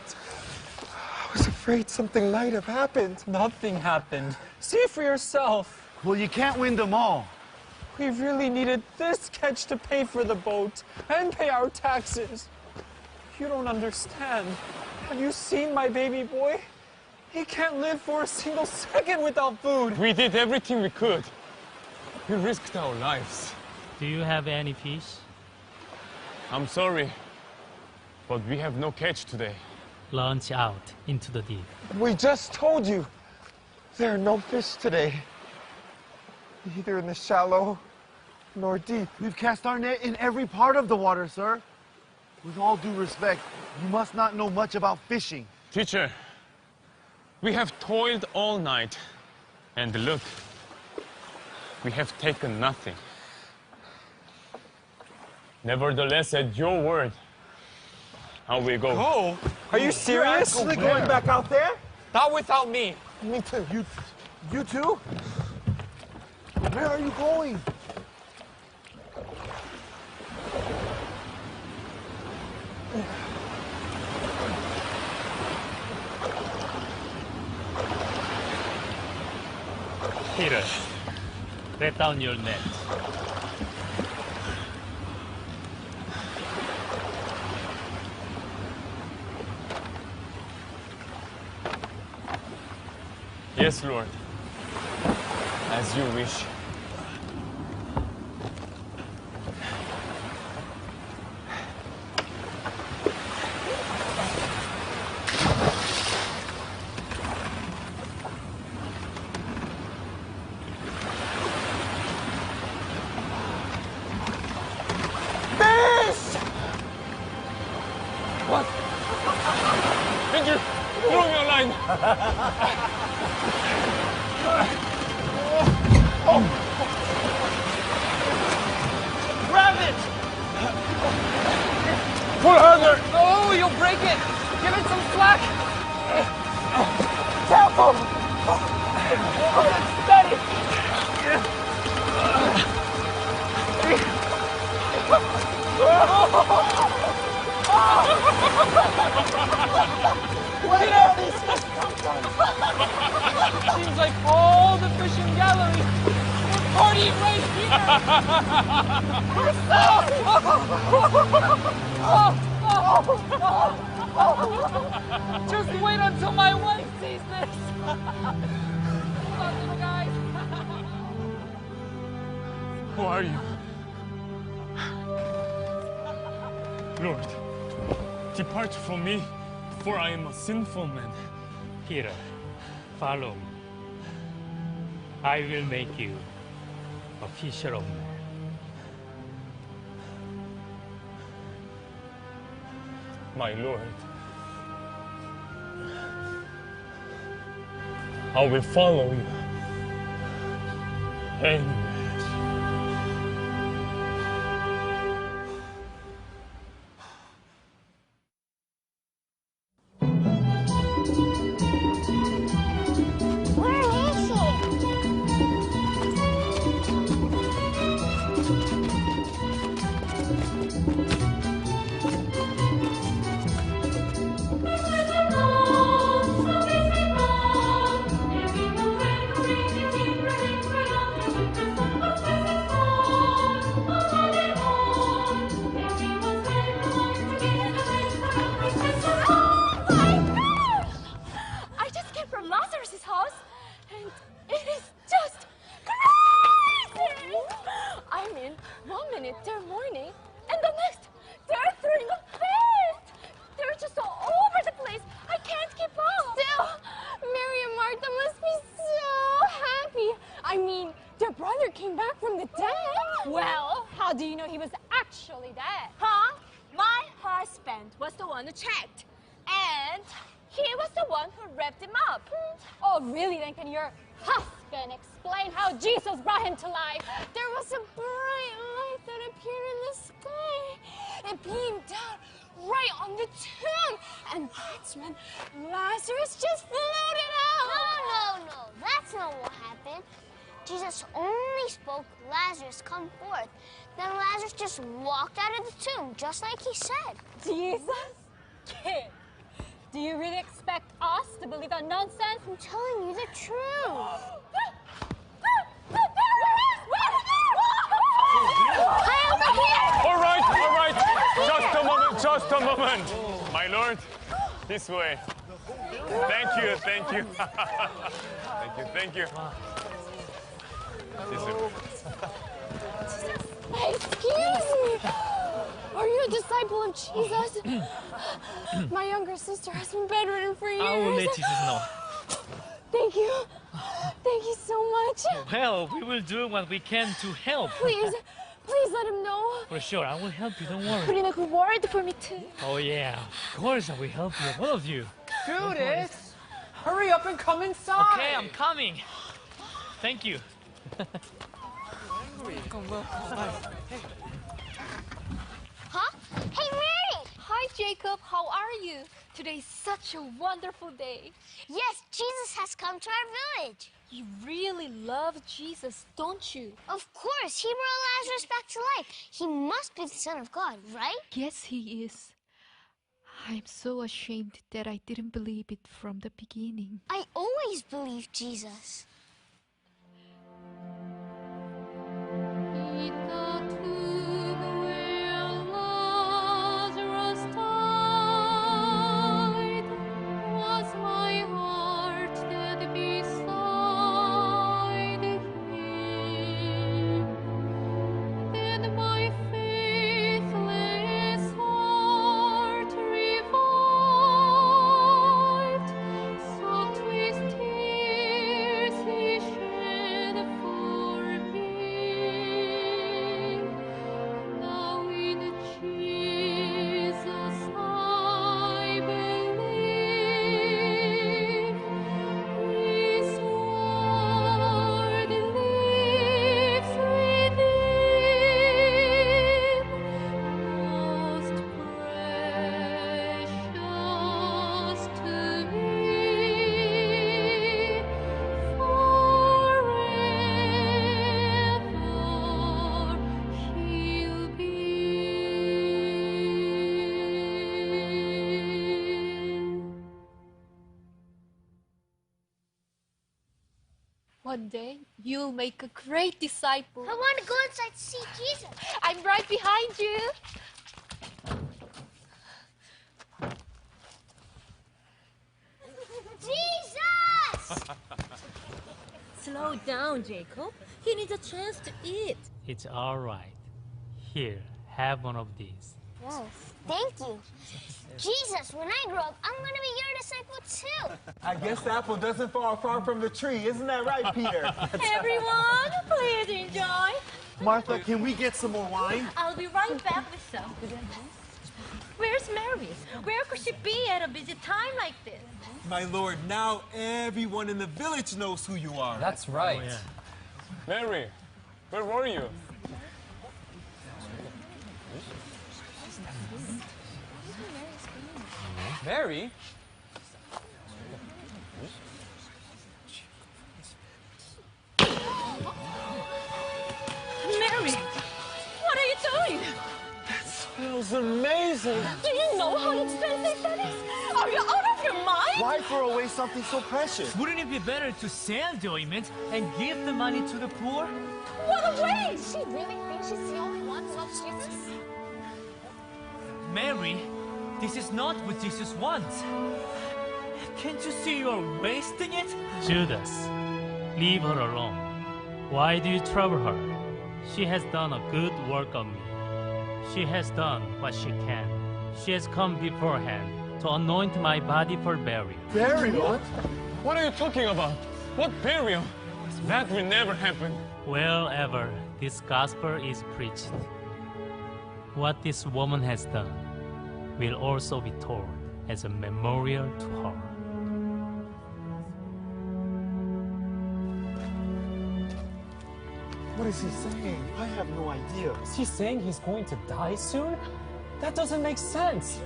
I was afraid something might have happened. Nothing happened. See for yourself. Well, you can't win them all. We really needed this catch to pay for the boat and pay our taxes. You don't understand. Have you seen my baby boy? He can't live for a single second without food. We did everything we could. We risked our lives. Do you have any fish? I'm sorry, but we have no catch today. Launch out into the deep. We just told you there are no fish today, neither in the shallow nor deep. We've cast our net in every part of the water, sir. With all due respect, you must not know much about fishing. Teacher, we have toiled all night, and look, we have taken nothing. Nevertheless, at your word, I will go. Go? Are you serious? You're actually going back out there? Not without me. Me too. You, you too? Where are you going? Peter, let down your net. Yes, Lord. As you wish. Throw me a line. Grab it! Pull harder! Oh, you'll break it! Give it some slack! Careful! Steady! Where are these fish come from? Seems like all the fish in Galilee are partying right here. Just wait until my wife sees this. Come on, little guys. Who are you? Lord, depart from me, for I am a sinful man. Peter, follow me. I will make you a fisher of men. My Lord, I will follow you. Amen. Where is he? Oh my God! I just came from Lazarus's house, and it is just crazy! I mean, one minute they're mourning, and the next they're throwing a feast! They're just all over the place. I can't keep up. Still, Mary and Martha must be so happy. I mean, their brother came back from the dead. Well, how do you know he was actually dead? Huh? My husband was the one who checked. And he was the one who wrapped him up. Oh, really? Then can your husband explain how Jesus brought him to life? There was a bright light that appeared in the sky. It beamed down right on the tomb. And that's when Lazarus just floated out. No, no, no. That's not what happened. Jesus only spoke, "Lazarus, come forth." Then Lazarus just walked out of the tomb, just like he said. Jesus? Kid, do you really expect us to believe that nonsense? I'm telling you the truth. All right, all right. Just a moment, just a moment. My lord, this way. Thank you, thank you. Thank you, thank you. This way. Excuse me! Are you a disciple of Jesus? My younger sister has been bedridden for years. I will let Jesus know. Thank you. Thank you so much. Well, we will do what we can to help. Please, please let him know. For sure, I will help you, don't worry. Put in a good word for me too. Oh yeah, of course I will help you, all of you. Judas, hurry up and come inside. Okay, I'm coming. Thank you. Huh? Hey, Mary! Hi, Jacob. How are you? Today is such a wonderful day. Yes, Jesus has come to our village. You really love Jesus, don't you? Of course. He brought Lazarus back to life. He must be the Son of God, right? Yes, he is. I'm so ashamed that I didn't believe it from the beginning. I always believed Jesus. One day, you'll make a great disciple. I want to go inside to see Jesus. I'm right behind you. Jesus! Slow down, Jacob. He needs a chance to eat. It's all right. Here, have one of these. Wow, thank you. Jesus, when I grow up, I'm gonna be your disciple too. I guess the apple doesn't fall far from the tree. Isn't that right, Peter? Everyone, please enjoy. Martha, can we get some more wine? I'll be right back with some. Where's Mary? Where could she be at a busy time like this? My lord, now everyone in the village knows who you are. That's right. Oh, yeah. Mary, where were you? Mary? Mary, what are you doing? That smells amazing. Do you know how expensive that is? Are you out of your mind? Why throw away something so precious? Wouldn't it be better to sell the ointment and give the money to the poor? What a waste! She really thinks she's the only one who loves Jesus? Mary, this is not what Jesus wants. Can't you see you're wasting it? Judas, leave her alone. Why do you trouble her? She has done a good work on me. She has done what she can. She has come beforehand to anoint my body for burial. Burial? What? What are you talking about? What burial? That will never happen. Wherever this gospel is preached, what this woman has done will also be told as a memorial to her. What is he saying? I have no idea. Is he saying he's going to die soon? That doesn't make sense.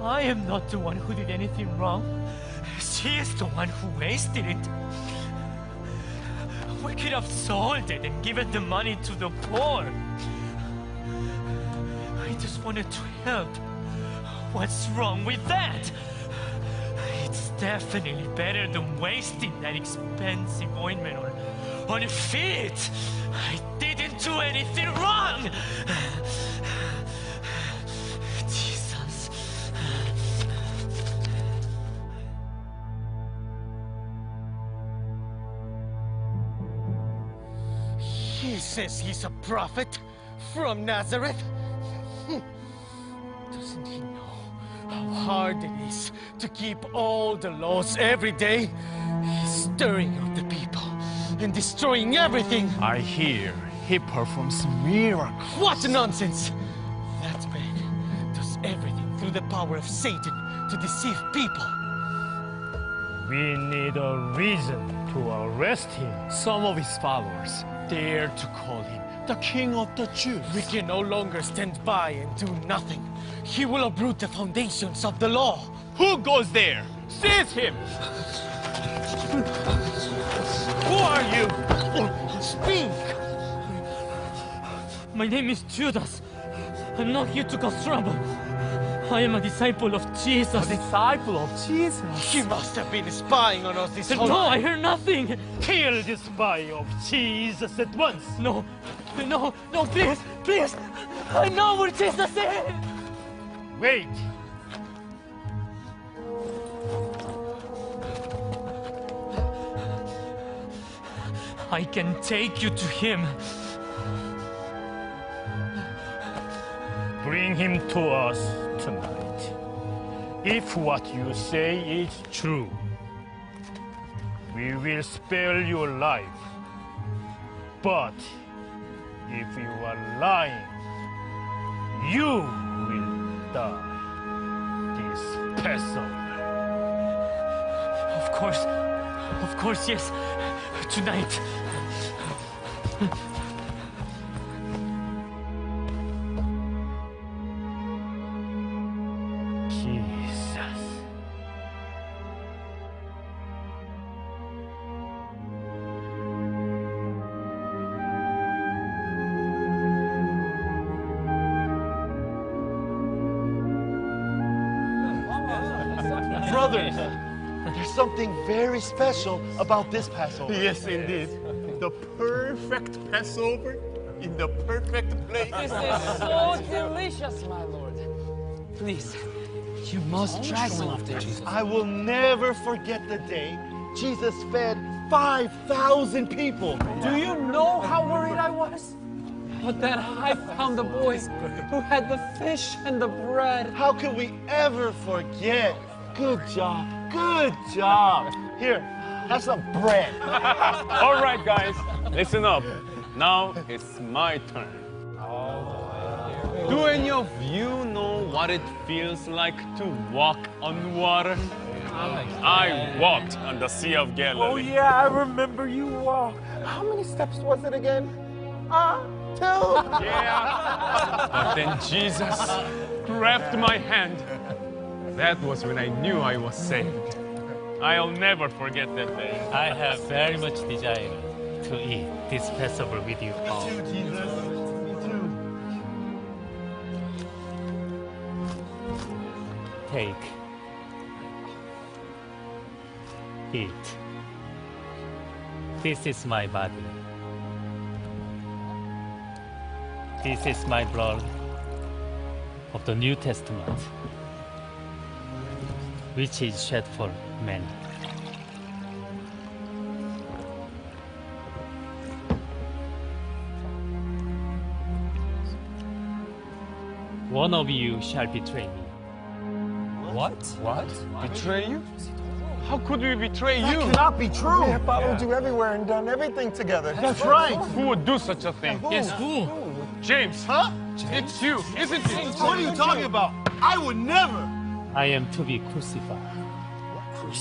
I am not the one who did anything wrong. She is the one who wasted it. We could have sold it and given the money to the poor. I just wanted to help. What's wrong with that? It's definitely better than wasting that expensive ointment on, on feet. I didn't do anything wrong. Jesus. He says he's a prophet from Nazareth. Doesn't he know how hard it is to keep all the laws every day? He's stirring up the people and destroying everything. I hear he performs miracles. What nonsense! That man does everything through the power of Satan to deceive people. We need a reason to arrest him. Some of his followers dare to call him the king of the Jews. We can no longer stand by and do nothing. He will uproot the foundations of the law. Who goes there? Seize him! Who are you? Speak! My name is Judas. I'm not here to cause trouble. I am a disciple of Jesus. A disciple of Jesus? He must have been spying on us this whole time. No, I hear nothing. Kill this spy of Jesus at once. No, no, no, please, please. I know where Jesus is. Wait. I can take you to him. Bring him to us tonight. If what you say is true, we will spare your life. But if you are lying, you will die this Passover. Of course, of course, yes. Tonight. Jesus. Brothers, there's something very special about this Passover. Yes, indeed. The perfect Passover in the perfect place. This is so delicious, my Lord. Please, you must try some of this. I will never forget the day Jesus fed five thousand people. Do you know how worried I was? But then I found the boy who had the fish and the bread. How could we ever forget? Good job. Good job. Here, have some bread. All right, guys, listen up. Now it's my turn. Do any of you know what it feels like to walk on water? I walked on the Sea of Galilee. Oh, yeah, I remember you walked. How many steps was it again? Ah, two. Yeah. But then Jesus grabbed my hand. That was when I knew I was saved. I'll never forget that day. I have very much desire to eat this Passover with you all. Me too, Jesus. Me too. Take. Eat. This is my body. This is my blood of the New Testament, which is shed for many. One of you shall betray me. What? What? Betray you? How could we betray you? That cannot be true. We have followed you everywhere and done everything together. That's right. Who would do such a thing? Who? Yes, who? James. Huh? It's you, isn't it? What are you talking about? I would never. I am to be crucified.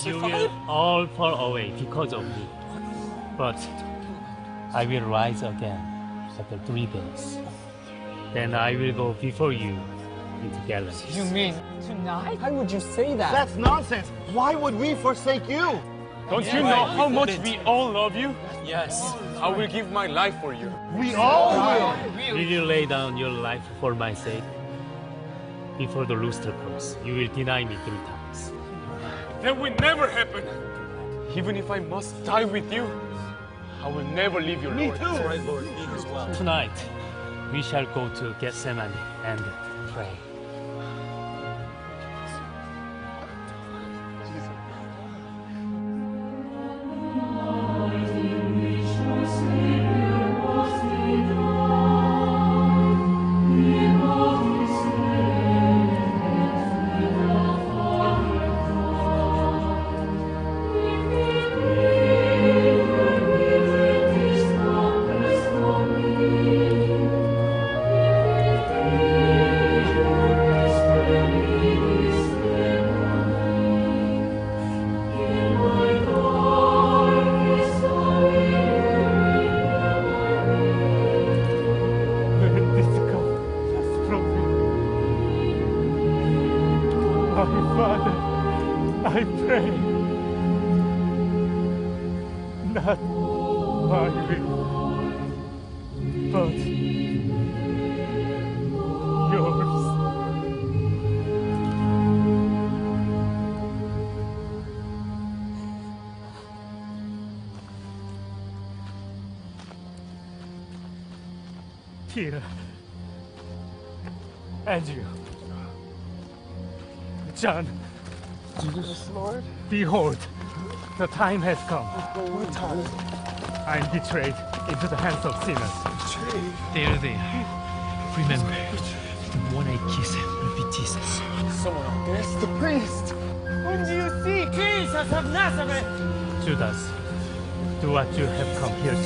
You will all fall away because of me. But I will rise again after three days. Then I will go before you into Galilee. You mean tonight? Why would you say that? That's nonsense. Why would we forsake you? Don't you know how much we all love you? Yes. I will give my life for you. We all will. Will you lay down your life for my sake? Before the rooster crows, you will deny me three times. That will never happen. Even if I must die with you, I will never leave you, Lord. Me too. That's right, Lord. Me as well. Tonight, we shall go to Gethsemane and pray. Let this cup pass from me. My Father, I pray, not my will, but yours. Peter, Andrew, John, Jesus, Lord. Behold, the time has come. What time? I am betrayed into the hands of sinners. Betrayed? There, there. Remember, the one I kiss will be Jesus. Someone out there. It's the priest. Whom do you seek? Jesus of Nazareth. Judas, do what you have come here to do.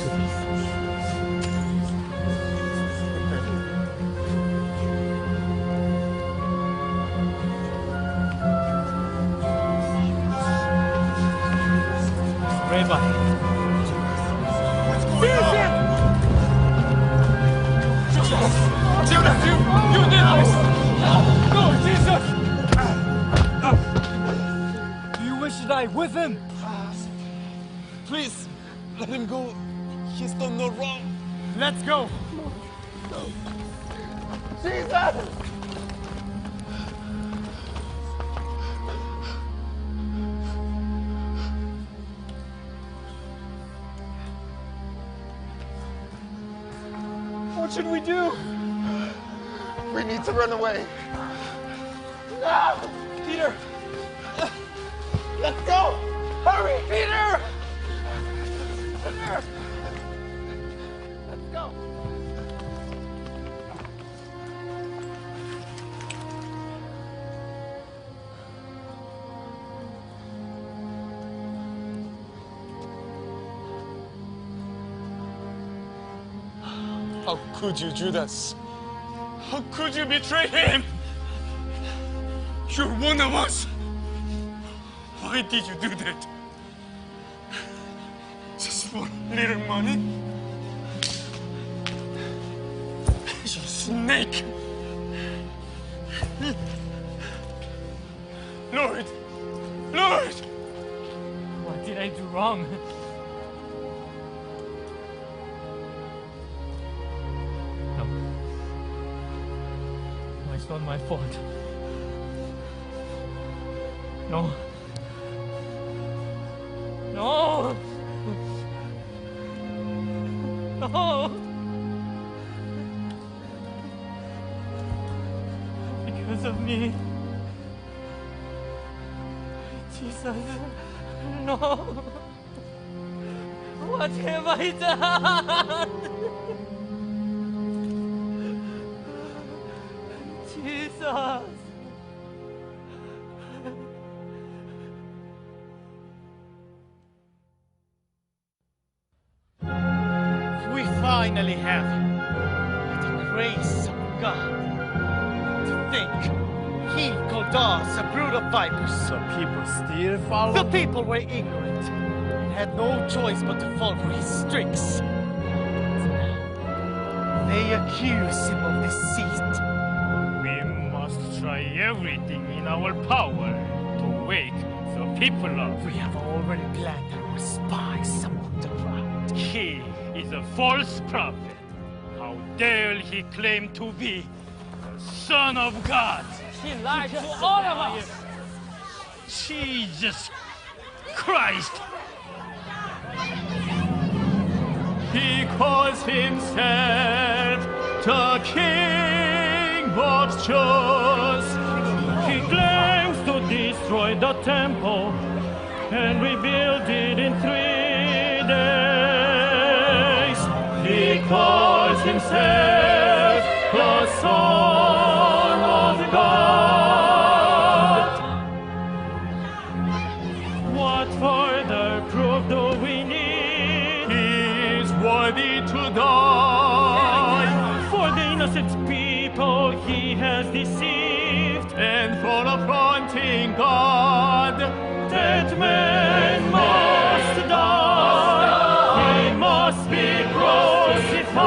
Rabbi. Judas, you, you did this! No, Jesus! Do you wish to die with him? Please, let him go. He's done no wrong. Let's go. Jesus! should we do? We need to run away. No! Peter! Let's go! Hurry! Peter! Peter! Let's go! How could you, Judas? How could you betray him? You're one of us. Why did you do that? Just for a little money? You snake! Lord! Lord! What did I do wrong? No. No, it's not my fault. No. No! No! Because of me. Jesus, no! What have I done? Jesus! We finally have him. What a grace of God. To think, he called us a brood of vipers. The people still follow. The people were ignorant and had no choice but to fall for his tricks. They accuse him of deceit. We must try everything in our power to wake the people up. We have already planted our spies among the crowd. He is a false prophet. How dare he claim to be the Son of God? He lied to all of us. Jesus Christ! He calls himself the King of Jews. He claims to destroy the temple and rebuild it in three days. He calls himself the Son of God. What further proof do we need? He is worthy to die. For the innocent people he has deceived. And for affronting God. That man must die. He must be crucified.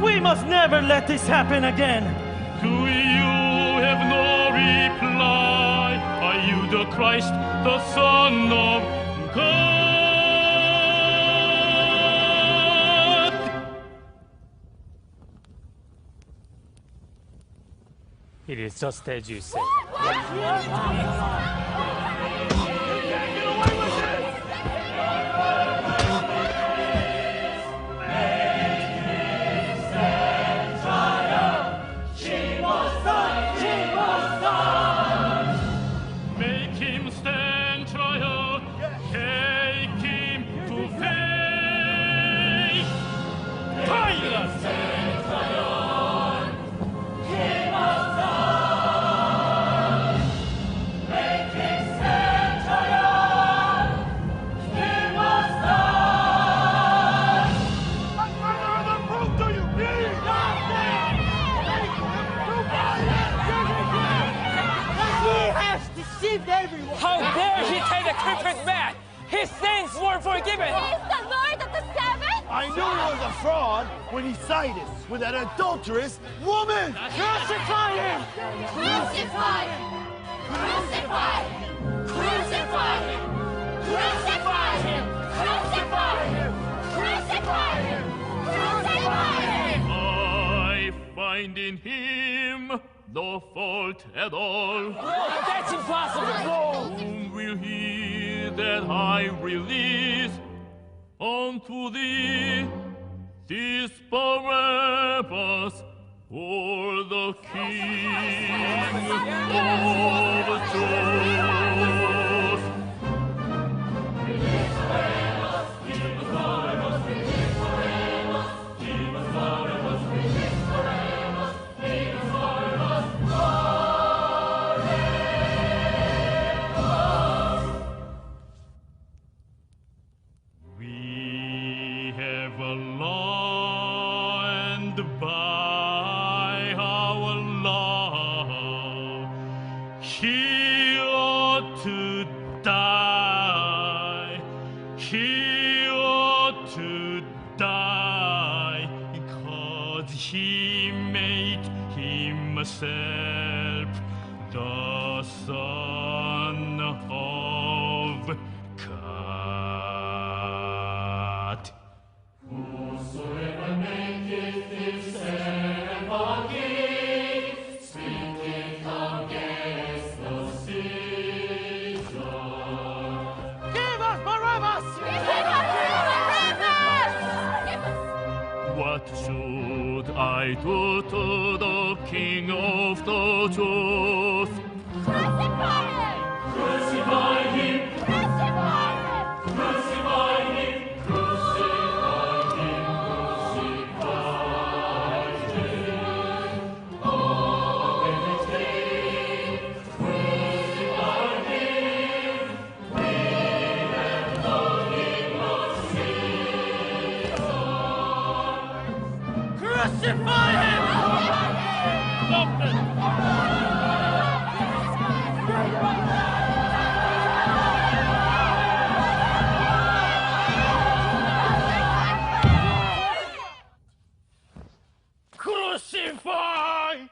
We must never let this happen again. Do you have no reply? Are you the Christ, the Son of God? It is just as you say. Make him stand trial. Take him to face. Pilate! He has deceived everyone. How dare he tie the culprit man? His sins were forgiven. He is the Lord of the Sabbath. I knew he was a fraud when he sided with that adulterous woman. Crucify him! Crucify him! Crucify him! Crucify him! I find in him no fault at all. That's impossible. Whom will he that I release unto thee? Is Barabbas for the King of Jews. We have learned by our law, he ought to die, he ought to die, 'cause he made himself the Son of God. Whosoever maketh this ceremony speaketh against the Caesar. Give us Barabbas! Give us Barabbas! What should I do to the King of the Jews? Crucify him! Crucify him! Crucify him! Crucify him! Crucify him! Crucify him! Crucify him! Crucify him! Crucify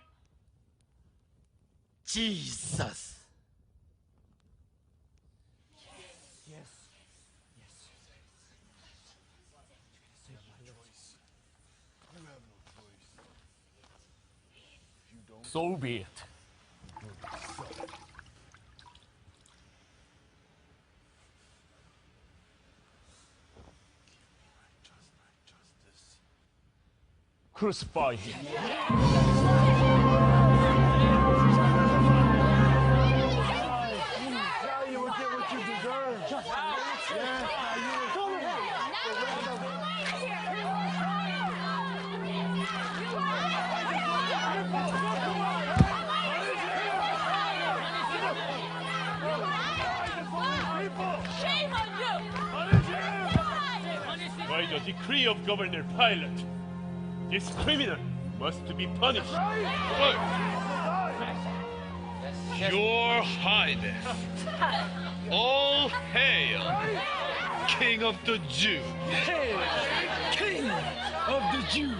Jesus! Yes. Yes. Save my choice. You have no choice. If you don't, so be it. Just my justice. Crucify him. Now you will get what you deserve. Yeah, now you will get what you deserve. Shame on you! By the decree of Governor Pilate, this criminal must be punished. First, Your Highness, all hail, King of the Jews. Hail, King of the Jews.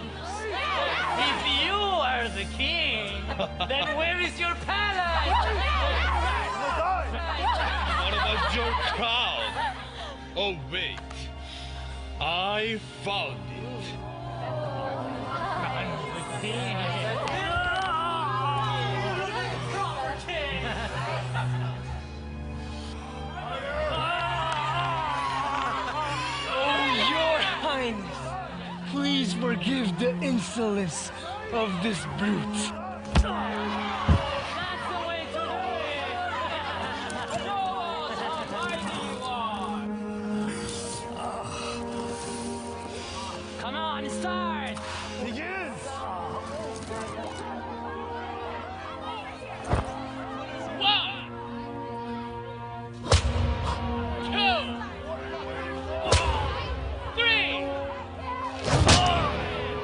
If you are the king, then where is your palace? What about your crown? Oh, wait. I found it. Oh, Your Highness, please forgive the insolence of this brute. Come on, start! Begin! One, two, three,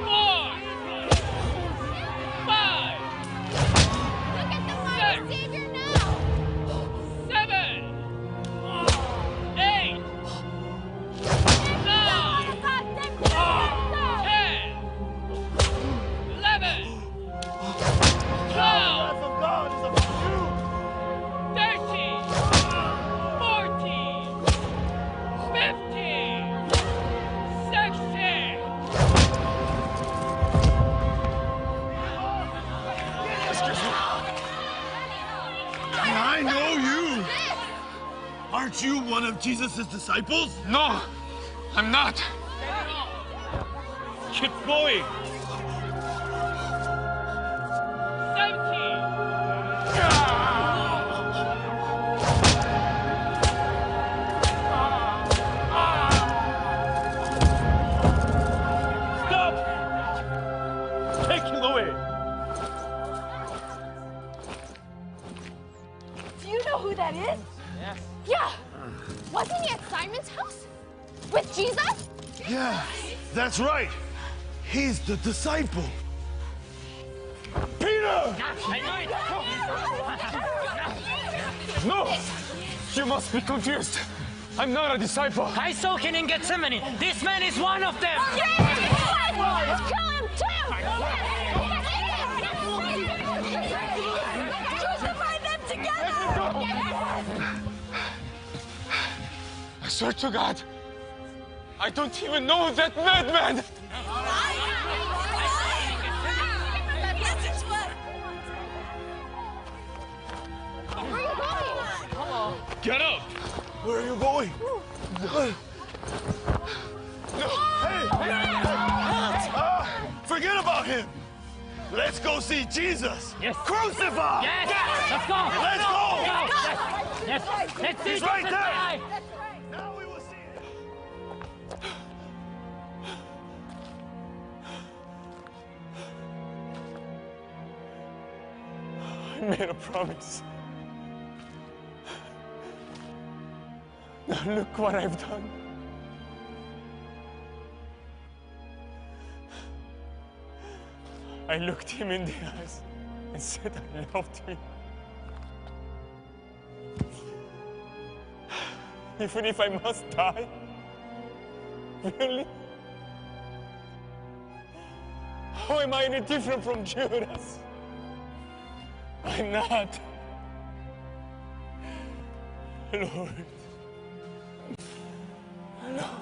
four, five, six, seven, eight, nine, ten, eleven, twelve, thirteen, fourteen, fifteen, sixteen. I know you! Aren't you one of Jesus' disciples? No, I'm not. Keep going. Seventeen. Stop! Take him away. Do you know who that is? Yes. Yeah. Wasn't he at Simon's house? With Jesus? Yeah, that's right. He's the disciple. Peter! I know it. No! You must be confused. I'm not a disciple. I saw him in Gethsemane. This man is one of them. Yes! Kill him too! Crucify them together! I swear to God, I don't even know that madman! Get up! Where are you going? Hey! Ah, forget about him! Let's go see Jesus! Yes. Crucify! Yes! Let's go! Let's go! Yes! Yes! Let's see Jesus die! He's right there! Now we will see him! I made a promise. Now look what I've done. I looked him in the eyes and said I loved him. Even if I must die, really? How am I any different from Judas? I'm not. Lord. Lord.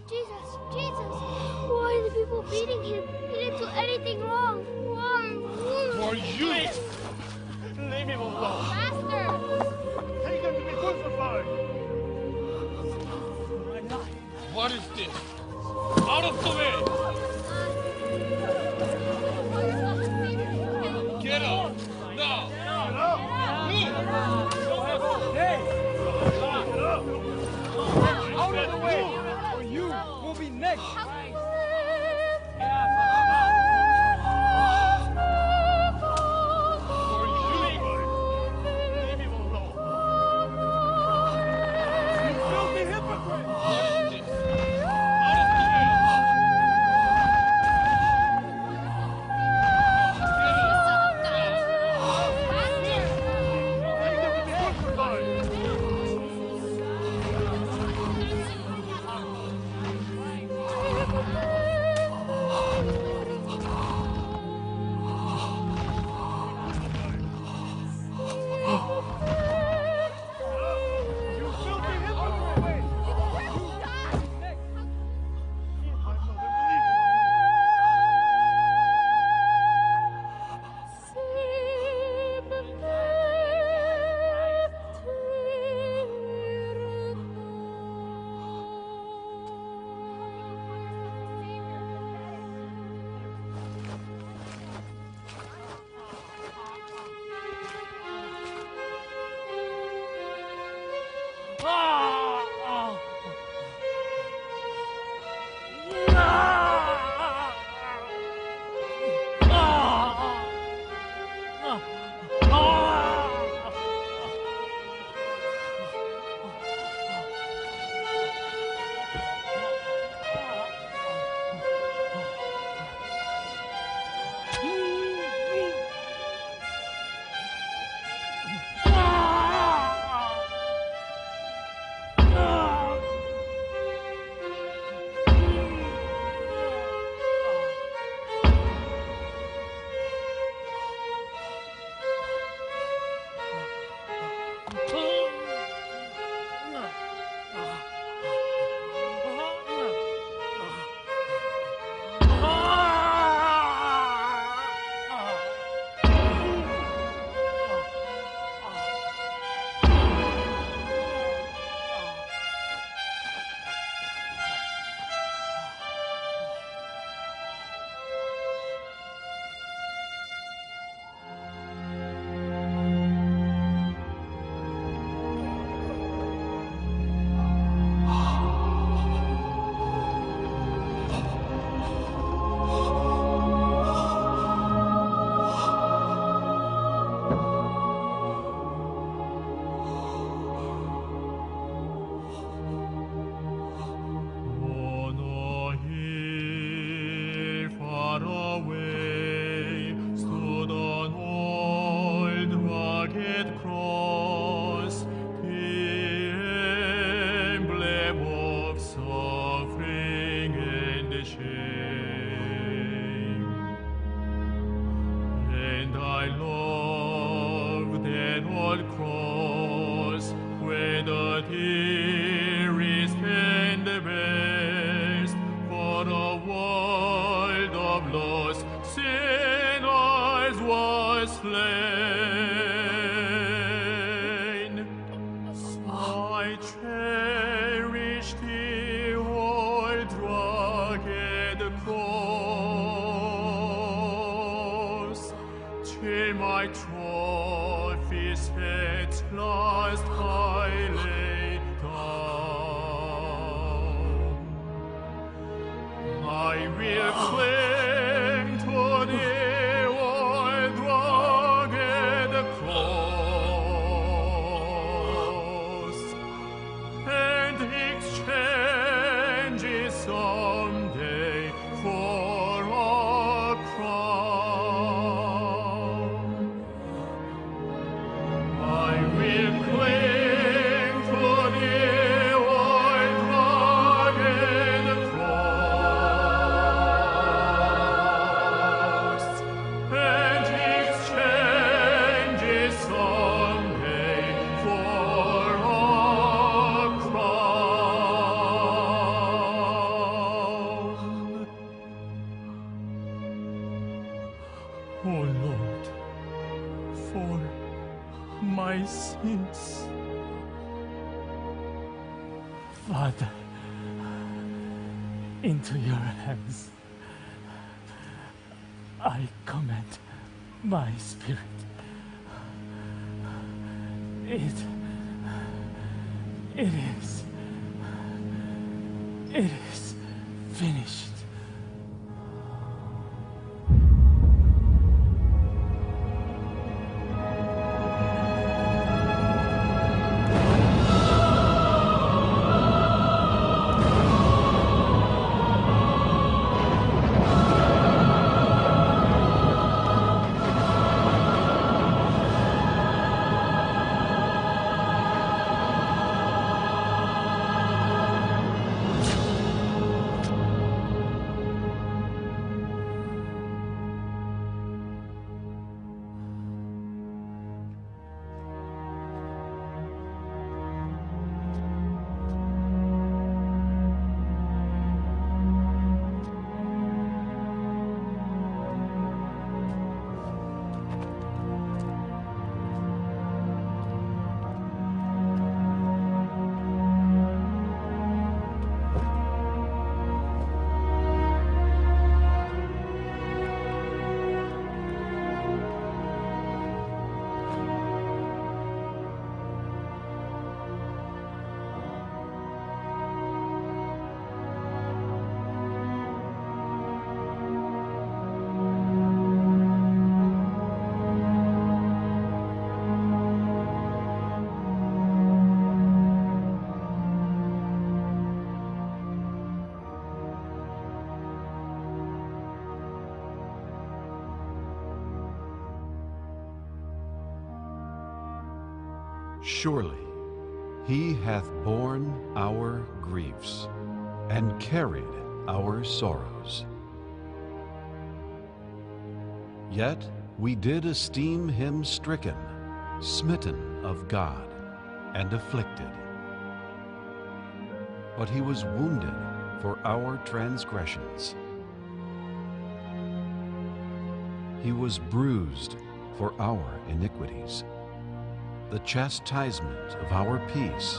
Jesus, Jesus, why are the people beating him? He didn't do anything wrong. Why? Why? Why you? Leave him alone. Master! Take him to be crucified! What is this? Out of the way! Get up! Now! Move! Hey! Out of the way! Or you will be next! And I love that old cross where the dearest and the best for a world of lost sinners was slain. I cherish the old rugged cross till my trophies at last I lay down. I will cling to the old rugged cross and exchange it someday for a crown. I will cling to the old rugged cross and exchange it someday for a crown. O Lord, for my sins. Father, into your hands I commend my spirit. It, it is, it is finished. Surely he hath borne our griefs and carried our sorrows. Yet we did esteem him stricken, smitten of God, and afflicted. But he was wounded for our transgressions. He was bruised for our iniquities. The chastisement of our peace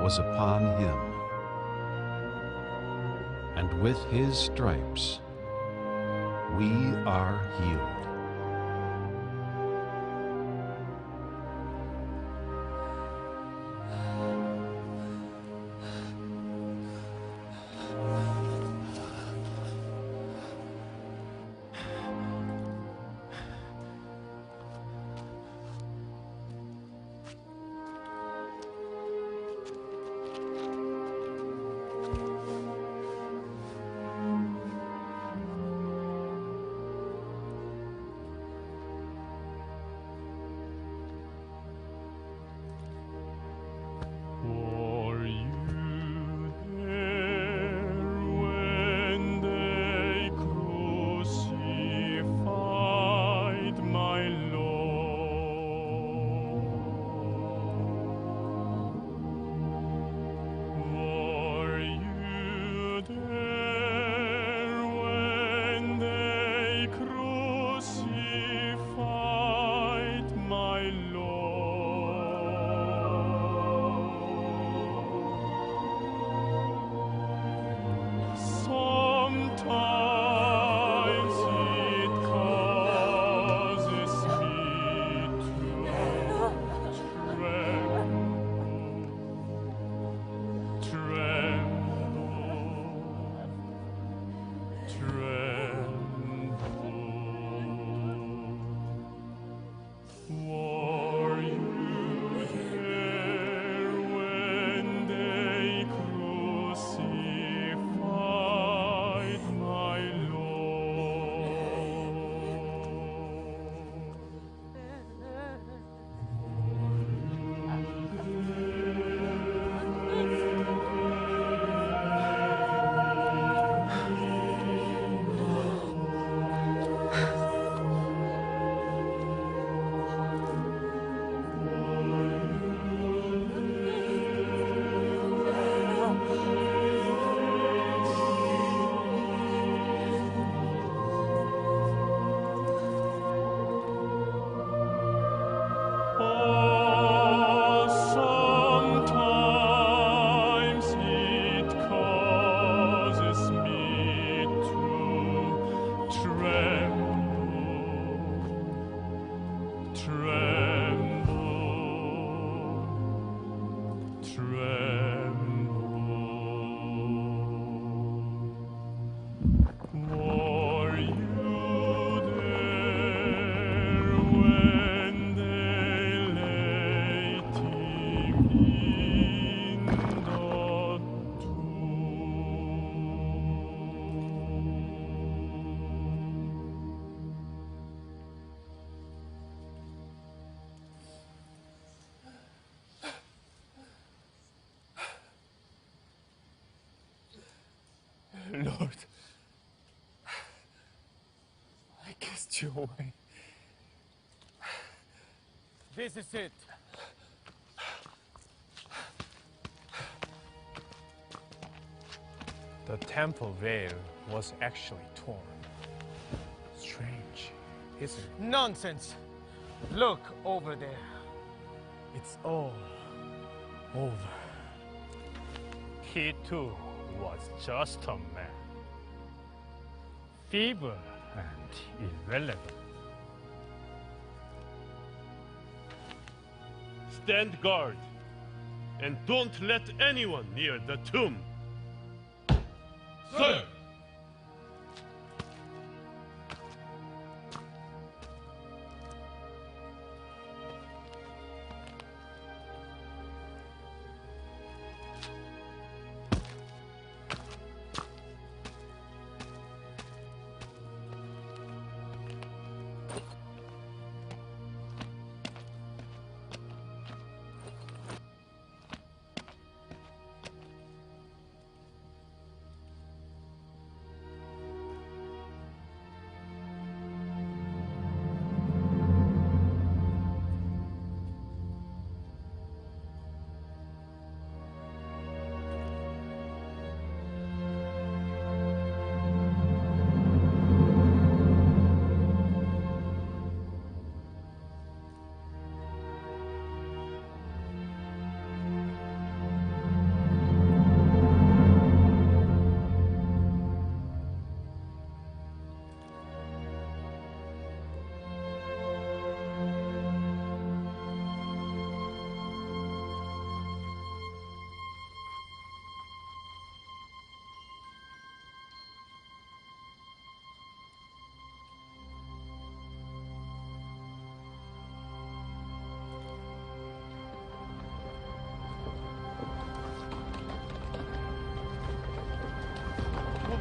was upon him, and with his stripes we are healed. Lord, I cast you away. This is it. The temple veil was actually torn. Strange, isn't it? Nonsense! Look over there. It's all over. He too was just a man. Feeble and irrelevant. Stand guard, and don't let anyone near the tomb. Sir!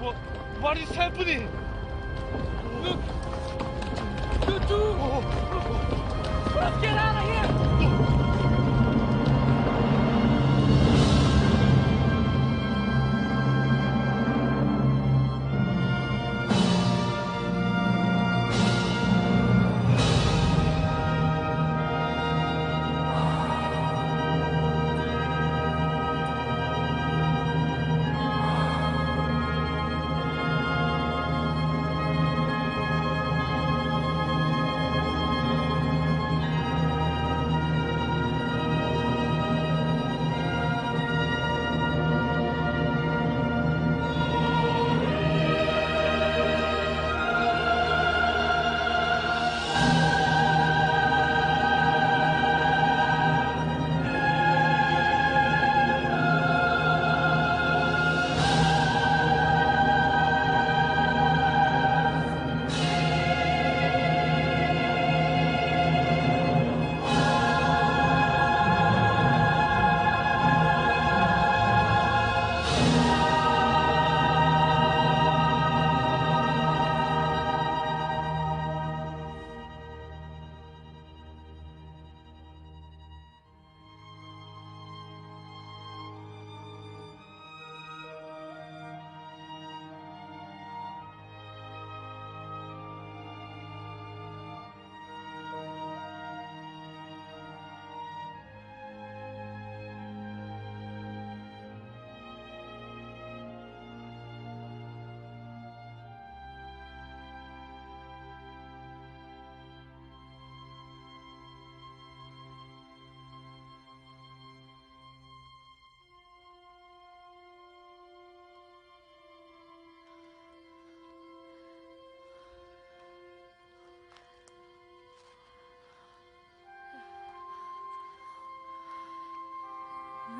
What, what is happening? Look! Let's get out of here!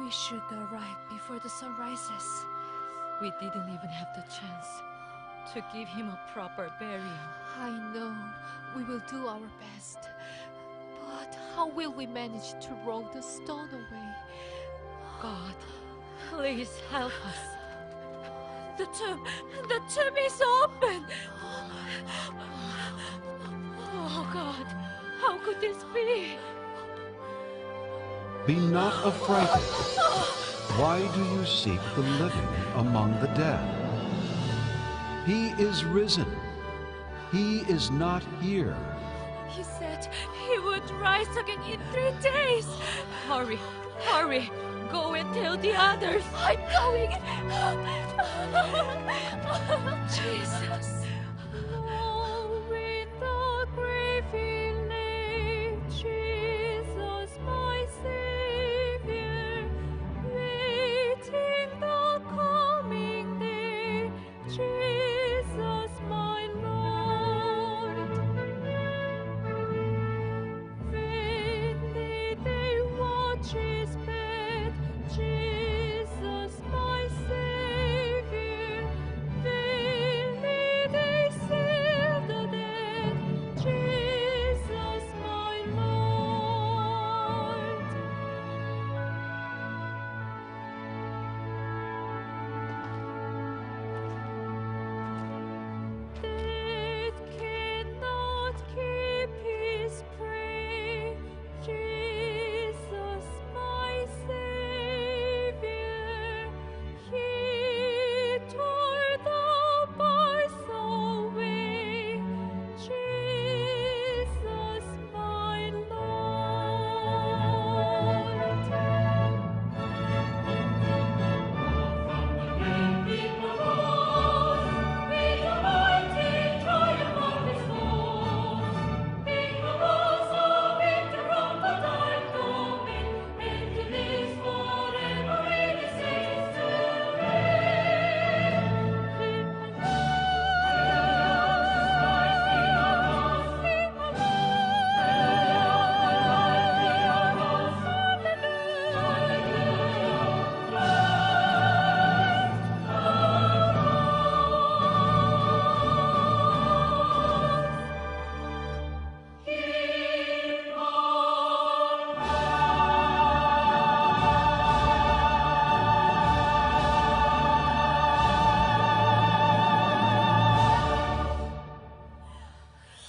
We should arrive before the sun rises. We didn't even have the chance to give him a proper burial. I know. We will do our best. But how will we manage to roll the stone away? God, please help us. The tomb, the tomb is open. Oh God, how could this be? Be not affrighted. Why do you seek the living among the dead? He is risen. He is not here. He said he would rise again in three days. Hurry, hurry. Go and tell the others. I'm going. Jesus. Now in the grave he lay, Jesus, my Savior, waiting the coming day. Jesus, my Lord. Vainly they watch his bed. Jesus, my Savior. Vainly they seal the dead. Jesus, my Lord. Death cannot keep his prey. Jesus, my Savior, he tore the bars away. Jesus, my Lord.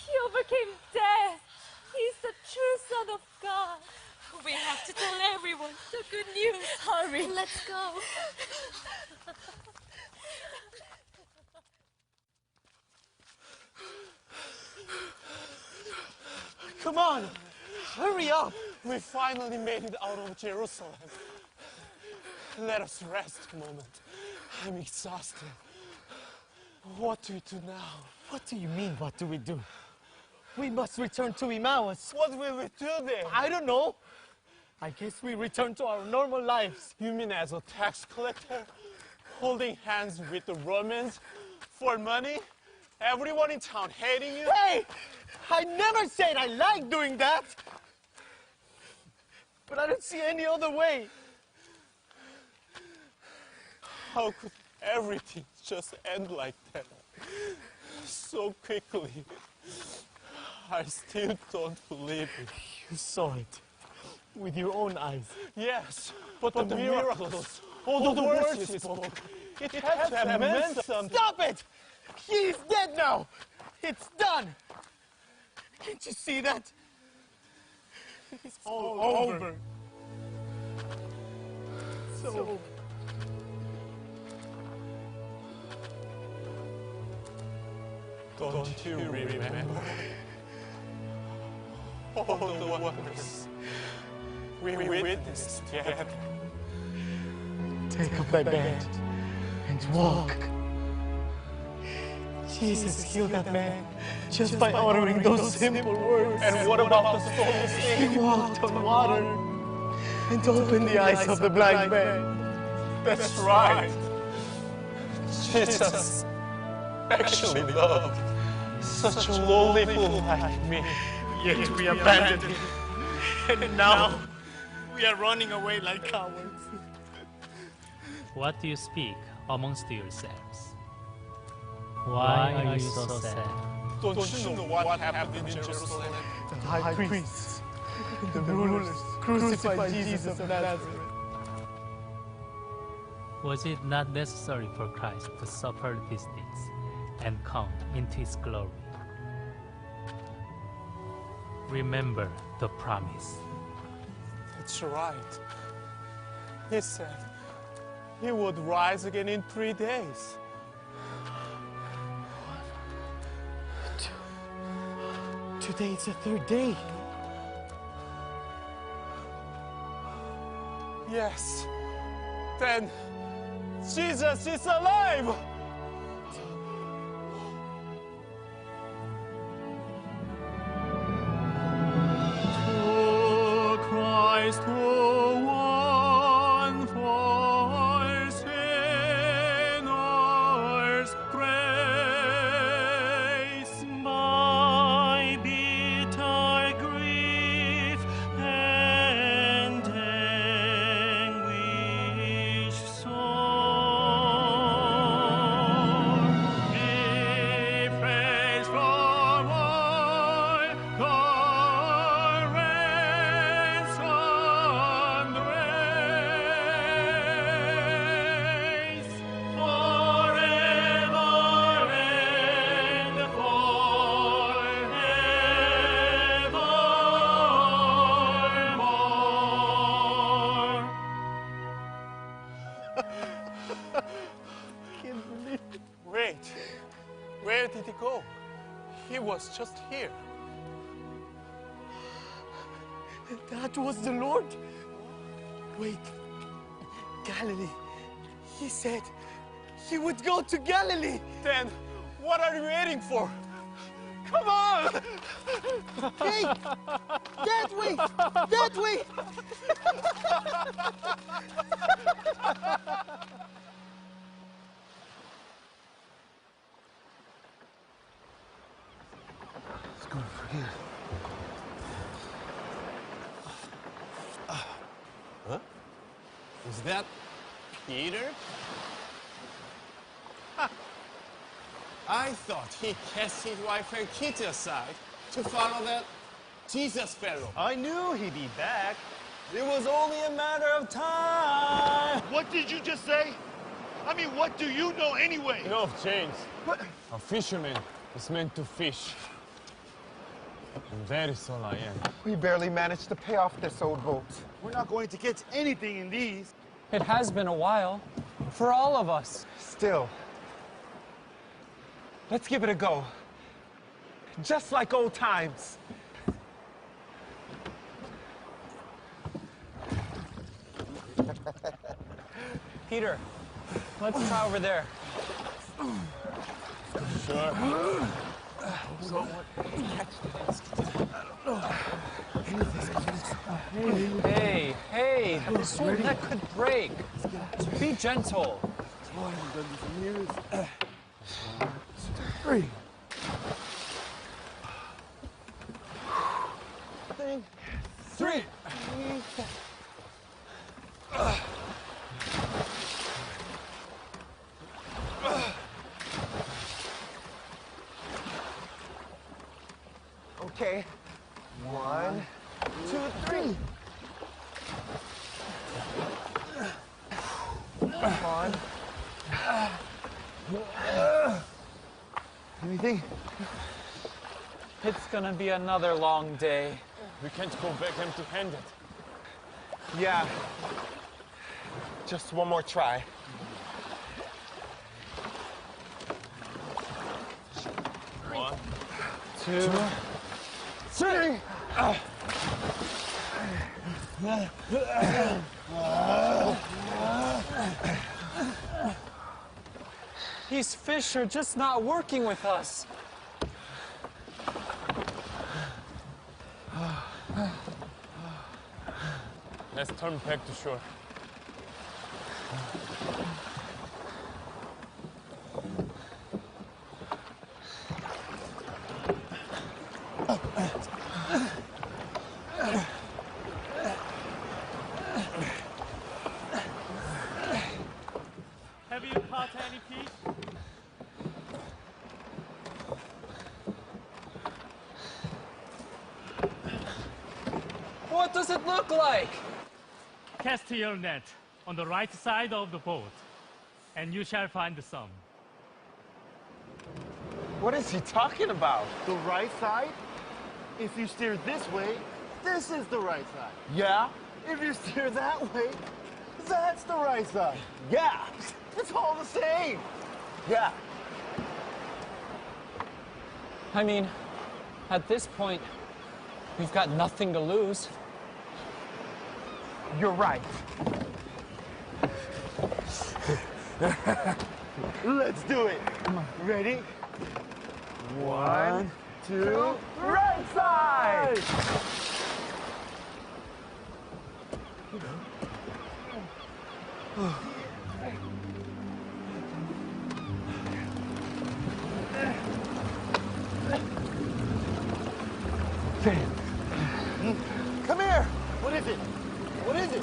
He overcame death. He's the true Son of God. We have to tell everyone the good news. Hurry. Let's go. Come on! Hurry up! We finally made it out of Jerusalem. Let us rest a moment. I'm exhausted. What do we do now? What do you mean, what do we do? We must return to Emmaus. What will we do there? I don't know. I guess we return to our normal lives. You mean as a tax collector, holding hands with the Romans for money? Everyone in town hating you? Hey! I never said I like doing that! But I don't see any other way. How could everything just end like that? So quickly. I still don't believe it. You saw it with your own eyes. Yes, but the miracles, all the words he spoke, it had to have meant something. Stop it! He is dead now! It's done! Can't you see that? It's all over. It's over. Don't you remember all the wonders we witnessed together? Take up thy bed and walk. Jesus healed that man just by uttering those simple words. And what about the storm? He walked on water and opened the eyes of the blind man. That's right. Jesus actually loved such a lowly fool like me. Yet we abandoned him. And now we are running away like cowards. What do you speak amongst yourselves? Why are you so sad? Don't you know what happened in Jerusalem? The high priests, the rulers crucified Jesus of Nazareth. Was it not necessary for Christ to suffer these things and come into his glory? Remember the promise. That's right. He said he would rise again in three days. Today it's the third day. Yes. Then Jesus is alive! To Christ who won for sinners grace. My bitter grief and anguish sore. Be praised from all the ransomed race, forever and forevermore. Can't believe it. Wait. Where did he go? He was just here. That was the Lord. Wait. Galilee. He said he would go to Galilee. Then, what are you waiting for? Come on! Hey! That way! That way! Let's go over here. Huh? Is that Peter? Ha! I thought he cast his wife and kids aside to follow that Jesus fellow. I knew he'd be back. It was only a matter of time. What did you just say? I mean, what do you know anyway? No, James. What? A fisherman is meant to fish. And that is all I am. We barely managed to pay off this old boat. We're not going to catch anything in these. It has been a while for all of us. Still, let's give it a go. Just like old times. Peter, let's try over there. Sure. Hey, hey, this one, that could break. Be gentle. Three. Thing. Three. Okay. One, two, three. Come on. Anything? It's gonna be another long day. We can't go back empty-handed. Yeah. Just one more try. One, two, three. These fish are just not working with us. Let's turn back to shore. Have you caught any fish? What does it look like? Cast your net on the right side of the boat, and you shall find some. What is he talking about? The right side? If you steer this way, this is the right side. Yeah? If you steer that way, that's the right side. Yeah. It's all the same. Yeah. I mean, At this point, we've got nothing to lose. You're right. Let's do it. Ready? One, two, right side! Come here! What is it? What is it?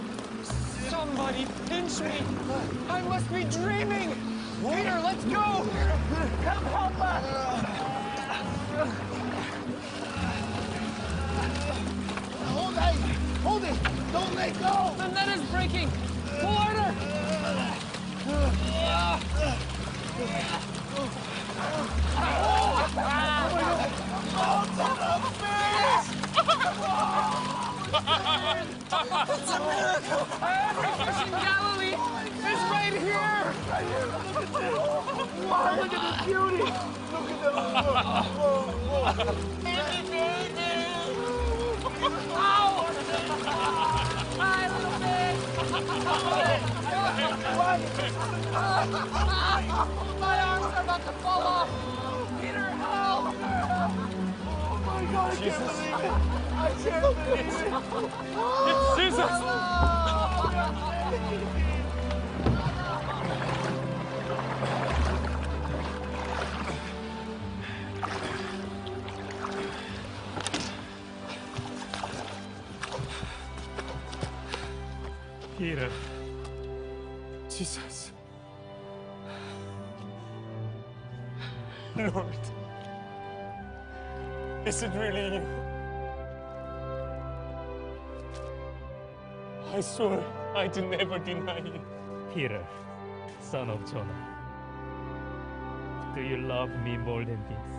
Somebody pinch me! I must be dreaming! Peter, let's go! Come help us! Hold it! Hold it! Don't let go! The net is breaking! Pull harder! It's a miracle! Every fish in Galilee is right here! Wow, look at the beauty! Look at that! Whoa, whoa, whoa! Baby, baby! Ow! Hi, little fish! What? My arms are about to fall off! Peter, help! Oh my God, I can't believe it! I can't believe it! It's Jesus! Peter. Jesus. Lord, is it really you? I swear I'd never deny you. Peter, son of Jonah, do you love me more than this?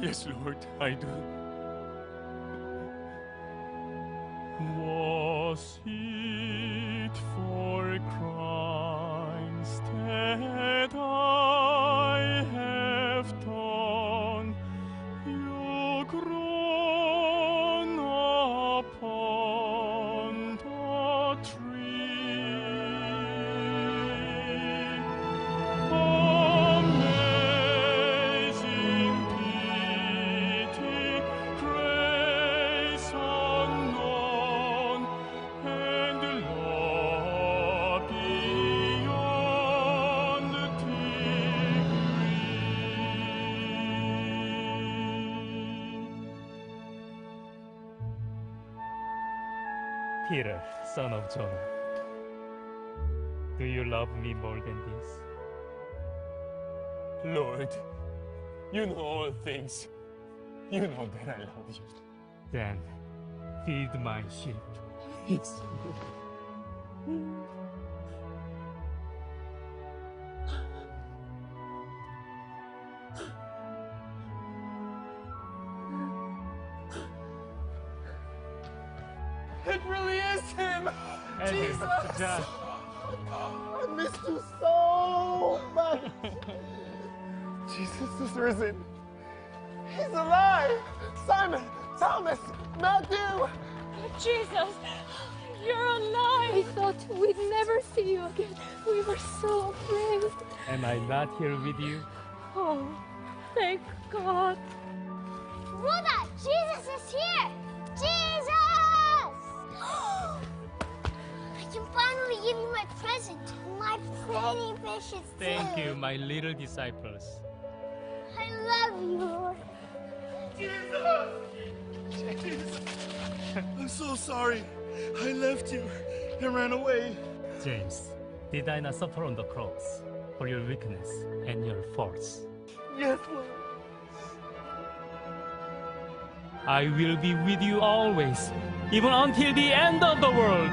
Yes, Lord, I do. Was it for crimes that I have done, you groan upon the tree? Amazing pity, grace unknown, and love beyond degree. Peter, son of Jonah, do you love me more than this? Lord, you know all things. You know that I love you. Then feed my sheep. Yes. It really is him! Jesus! I missed you so much! Jesus is risen! He's alive! Simon! Thomas! Matthew! Jesus! You're alive! We thought we'd never see you again. We were so afraid. Am I not here with you? Oh, thank God. Brother, Jesus is here! Jesus! I can finally give you my present, my pretty fishes. Thank you, my little disciples. I love you, Lord. Jesus! Jesus! I'm so sorry. I left you and ran away. James, did I not suffer on the cross for your weakness and your faults? Yes, Lord. I will be with you always, even until the end of the world.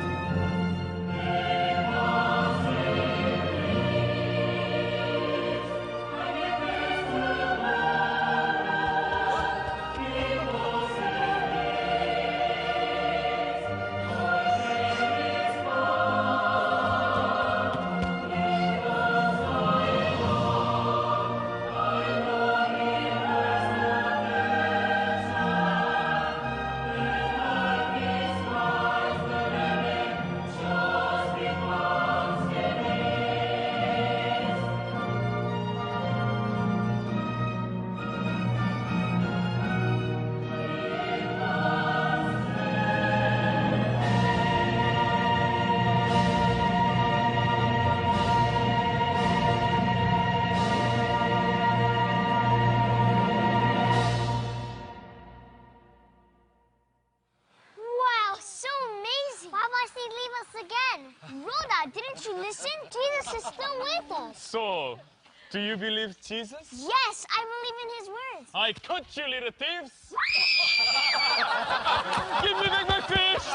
So, do you believe Jesus? Yes, I believe in his words. I caught you, little thieves! Give me back my fish!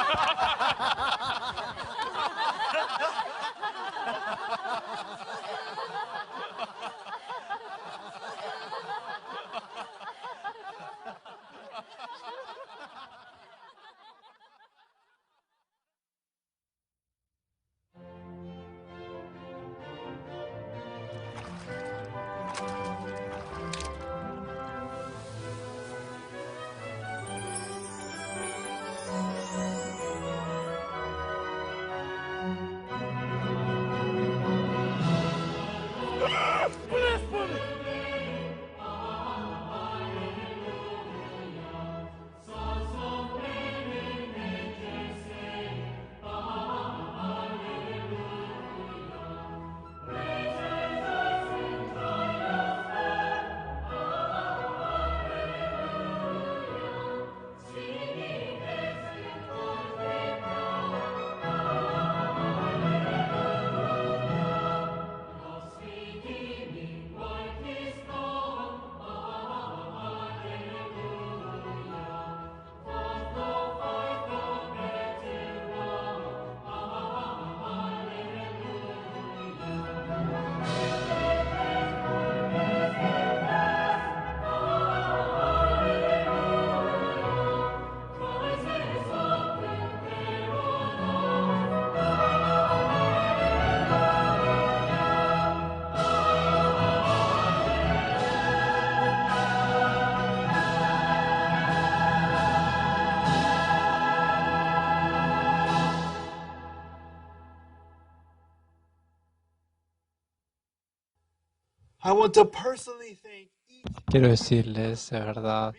I want to personally thank each Quiero decirles de verdad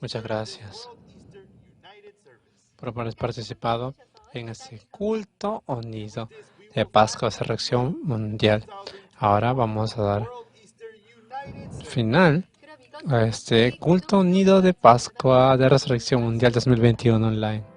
muchas gracias por haber participado en este culto unido de Pascua Resurrección Mundial. Ahora vamos a dar final a este culto unido de Pascua de Resurrección Mundial dos mil veintiuno online.